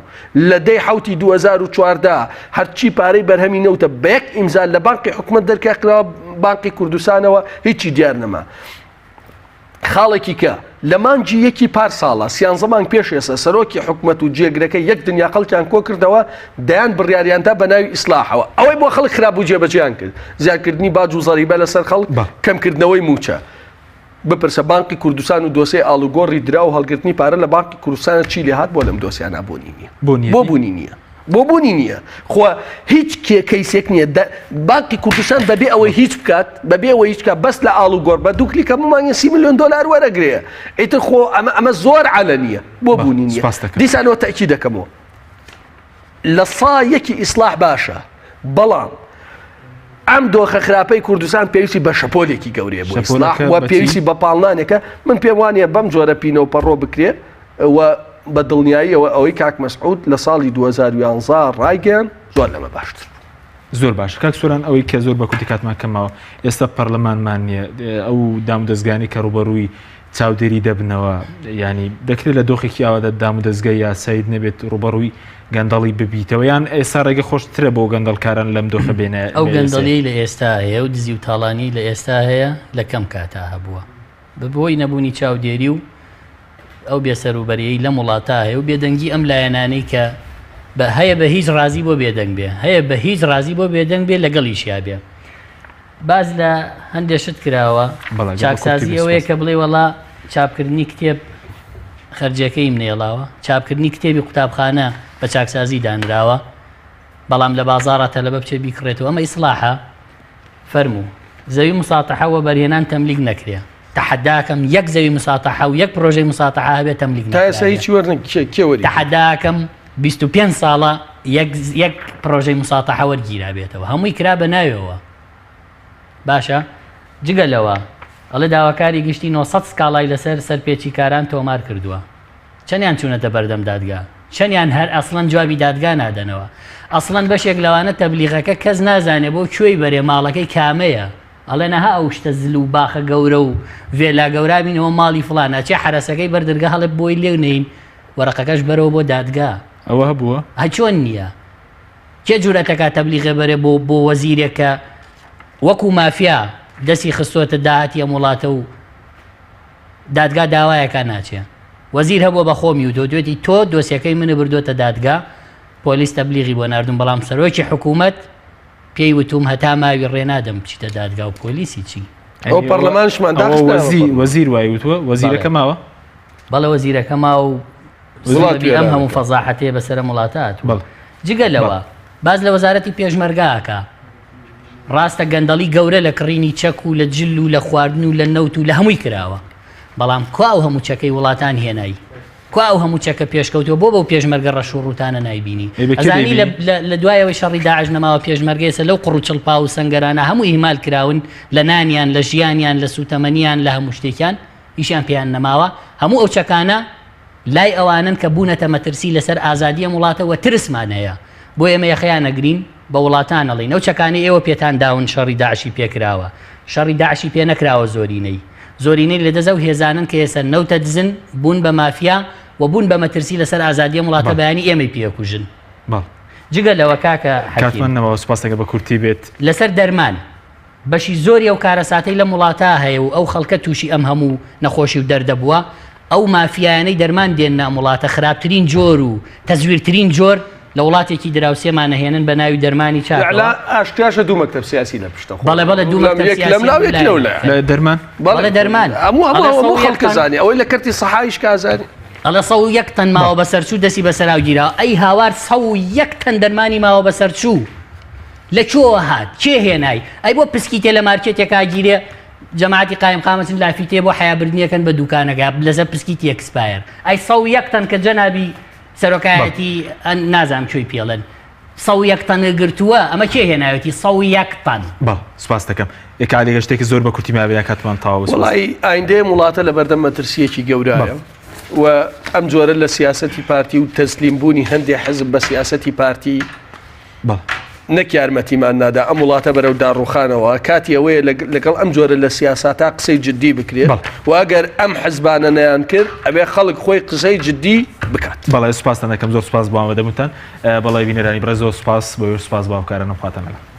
لە دەی حوتی 2014 هەرچی پارەی بەرهەمی نەوتە بە یەک ئیمزا لە بانقی حکومەت دەرکراوە بانقی کوردستانەوە هیچی دیار نەما. خاڵێکی کە لە مانگی یەکی پار ساڵە سیانزە مانگ پێش ئێستا سەرۆکی حکومەت و جێگرەکە یەک دنیا خەڵکیان کۆ کردەوە دەیان بڕیاریاندا بە ناوی ئیسلاحەوە ئەوەی بۆ خەڵک خراپ بوو جێبەجێیان کرد زیادکردنی باج و زەریبە لەسەر خەڵک کەمکردنەوەی مووچە بپرسە بانقی کوردستان و دۆسێی ئاڵوگۆڕی دراو و هەڵگرتنی پارە لە بانقی کوردستانە چی لێهات بۆ لەم دۆسیانە بوونی نییە بۆ بوونی نییە بۆ بوونی نییە خۆ هیچ کێ کەیسێک نییە بانقی کوردستان بەبێ ئەوەی هیچ بکات بەبێ ئەوەی هیچ بکات بەس لە ئاڵوگۆڕ بە دوو کلیکە مانگە سی میلیۆن دۆلار وەرەگرێ ئیتر خۆ ئەمە ئەمە زۆر عەلەنیە بۆ بوونی نییە دیسانەوە تەئکید دەکەمەوە لە سا یەکی ئیسلاح باشە بەڵام ئەم دۆخە خراپەی کوردستان پێویستی بە شەپۆلێکی گەورەیە بۆ ئیسلاح و پێویستی بە پاڵنانێکە من پێم وانە بەم جۆرە پینە و پەڕۆ بکرێ و بە دڵنیاییەوە ئەوەی کاک مەسعود لە ساڵی 2011 ڕایگەیان زۆر لەمە باشتر بوو. زۆر باش کاک سۆران ئەوەی کە زۆر بە کورتی کاتمان کەماوە ئێستا پەرلەمانمان نییە ئەو دام دەستگانی کە ڕوبەرووی چاودێری دەبنەوە ینی دەکرێت لە دۆخێکی ئاوادا دام و دەستگای یاساییت نەبێت ڕوبەڕووی گەندەڵی ببیتەوە یان ئێستا ڕێگە خۆشترە بۆ گەندەڵکاران لەم دۆخە بێنە ئەو گەندەڵیەی لە ئێستا هەیە و دزی و تاڵانی لە ئێستا هەیە لە کەم کاتا هەبووە بەهۆی نەبوونی چاودێری و ئەو بێسەروبەریەی لەم وڵاتە هەیە و بێدەنگی ئەم لایەنانەی کە بە هەیە بە هیچ ڕازی بۆ بێدەنگ بێ هەیە بە هیچ ڕازی بۆ بێدەنگ بێ لەگەڵیشیا بێ باس لە هەندێ شت کراوە چاکسازی ئەوەیە کە بڵێ وەڵا چاپکردنی کتێب خەرجەکەیم نێڵاوە چاپکردنی کتێبی قوتابخانە بە چاکسازی دانراوە بەڵام لە بازاڕە تەلەبە بچێ بیکڕێتەوە ئەمە ئیسلاحە فەرموو زەوی مساتەحە وەبەرهێنان تەملیک نەکرێ تەحەداکەم یەک زەوی مساتەحە و یەک پرۆژەی مساتەحە هەبێ تەملیک تا ئێستا هیچی وەرنە کێ وەری تەحەداکەم 25 ساڵە یەک یەک پرۆژەی مساتەحە وەرگیرابێتەوە هەمووی کرا بە ناوێەوە باشە جگە لەوە ئەڵێ داواکاری گشتی 900 سکاڵای لەسەر سەرپێچیکاران تۆمار کردووە چەندیان چوونەتە بەردەم دادگا چەندیان هەر ئەسڵەن جوابی دادگا نادەنەوە ئەسڵەن بەشێک لەوانە تەبلیغەکە کەس نازانێ بۆ کوێی بەرێ ماڵەکەی کامەیە ئەڵێن ئەها ئەو شتە زل و باخە گەورە و ڤێلا گەورا بینەوە ماڵی فڵان ئەچێ حەرەسەکەی بەر دەرگا هەڵێ بۆی لێو نین وەرەقەکەش بەرەوە بۆ دادگا. ئەوە هەبووە؟ هە چۆن نییە؟ کێ جورەتەکا تەبلیغێ بەرێ بۆ بۆ وەزیرێک کە وەکو مافیا دەستی خستۆتە داهاتی ئەم وڵاتە و دادگا داوایەکا ناچێ وەزیر هەبووە بە خۆمی وتوە توێتی تۆ دۆسیەکەی منە بردۆتە دادگا پۆلیس تەبلیغی بۆ ناردوم بەڵام سەرۆکی حکوومەت پێی وتوم هەتا ماوی ڕێ نادەم بچیتە دادگا و پۆلیسی چی؟ ئەو پەرلەمانشمان داخستنەوە وەزیر وەزیر وای وتوە وەزیرەکە ماوە؟ بەڵێ وەزیرەکە ماوە و سەبەبی ئەم هەموو فەزاحەتەیە بەسەر ئەم وڵاتە هاتووە. جگە لەوە باس لە وەزارەتی پێشمەرگە ئەکا. ڕاستە گەندەڵی گەورە لە کڕینی چەک و لە جل و لە خواردن و لە نەوت و لە هەمووی کراوە. بەڵام کوا ئەو هەموو چەکەی وڵاتان هێنای؟ کوا ئەو هەموو چەکە پێشکەوتووە بۆ بەو پێشمەرگە ڕەش و ڕووتانە نایبینی؟ ئەی بە کێ ئەزانی لە دەیبینی؟ لە لە دوای ئەوەی شەڕی داعش نەماوە پێشمەرگە ئێستا لەو قوڕ و چڵپاو و سەنگەرانە هەموو ئیهمال کراون لە نانیان لە ژیانیان لە سووتەمەنیان لە هەموو شتێکیان هیچیان پێیان نەماوە هەموو ئەو چەکانە لای ئەوانەن کە بوونەتە مەترسی لەسەر ئازادی ئەم وڵاتە وە ترسمان هەیە بۆ ئێمە یەخەیان ئەگرین بە وڵاتان ئەڵێین ئەو چەکانەی ئێوە پێتان داون شەڕی داعشی پێکراوە شەڕی داعشی پێ نەکراوە زۆرینەی زۆرینەی لە دەست ئەو هێزانەن کە ئێستا نەوتە دزن بوون بە مافیا و بوون بە مەترسی لەسەر ئازادی ئەم وڵاتە بەیانی ئێمەی پێ ئەکوژن جگە لەوە کاکە حەکیم کاتمان نەماوە سوپاس ئەگەر بە کورتی بێت. لەسەر دەرمان بەشی زۆری ئەو کارەساتەی لەم وڵاتە هەیە و ئەو خەڵکە تووشی ئەم هەموو نەخۆشی و دەردە بووە، ئەو مافیایانەی دەرمان دێننە ئەم وڵاتە خراپترین جۆر و تەزویرترین جۆر لە وڵاتێکی دراوسێمان ئەهێنن بە ناوی دەرمانی چاکەوە. لەعلا ئاشکراشە دوو مەکتەب سیاسی لە پشتە خۆ. بەڵێ بەڵێ دوو مەکتەب یەک سیاسی لەم لاو یەک لەو لا. لە دەرمان؟ بەڵێ دەرمان. هەموو هەموو ئەڵێ هەموو سەو یەک خەڵکە تەن زانی ئەوەی لە کەرتی سەحایش کازانی. ئەڵێ 101 تەن ماوە بەسەرچوو دەستی بەسەراو گیراوە ئەی هاوار 101 تەن دەرمانی ماوە بەسەرچوو. لە کوێوە هات؟ کێ هێنای؟ ئەی بۆ پسکیتێ لە مارکێتێکا گیرێ جەماعەتی قایمقام ئەچن لافیتێ بۆ حەیا بردنیەکەن بە دوکانەکە لەسەر پسکیتی expire ئەی 101 تەن کە جەنابی سەرۆکایەتی نازانم کوێی پێڵێن 101 تەن گرتووە ئەمە کێ هێناوێتی 101 تەن؟ بەڵێ سوپاس دەکەم ئێ کاک عەلی شتێکی زۆر بە کورتی مابێ یا کاتمان تەواو بوو. وەڵایی ئایندەی ئەم وڵاتە لەبەردەم مەترسییەکی گەورایە و ئەم جۆرە لە سیاسەتی پارتی و تەسلیم بوونی هەندێ حزب بە سیاسەتی پارتی بەڵێ. نەک یارمەتیمان نادا ئەم وڵاتە بەرەو داڕوخانەوە کاتی ئەوەیە لەگەڵ ئەم جۆرە لە سیاساتا قسەی جدی بکرێت و ئەگەر ئەم حزبانە نەیان کرد ئەبێ خەڵک خۆی قسەی جدی بکات. بەڵێ سوپاستان دەکەم زۆر سوپاس بۆ ئامادەبوونتان بەڵێ بینەرانی بەڕێز زۆر سوپاس بۆ ئێوەش سوپاس بۆ هاوکارانم خواتان لەگەڵ.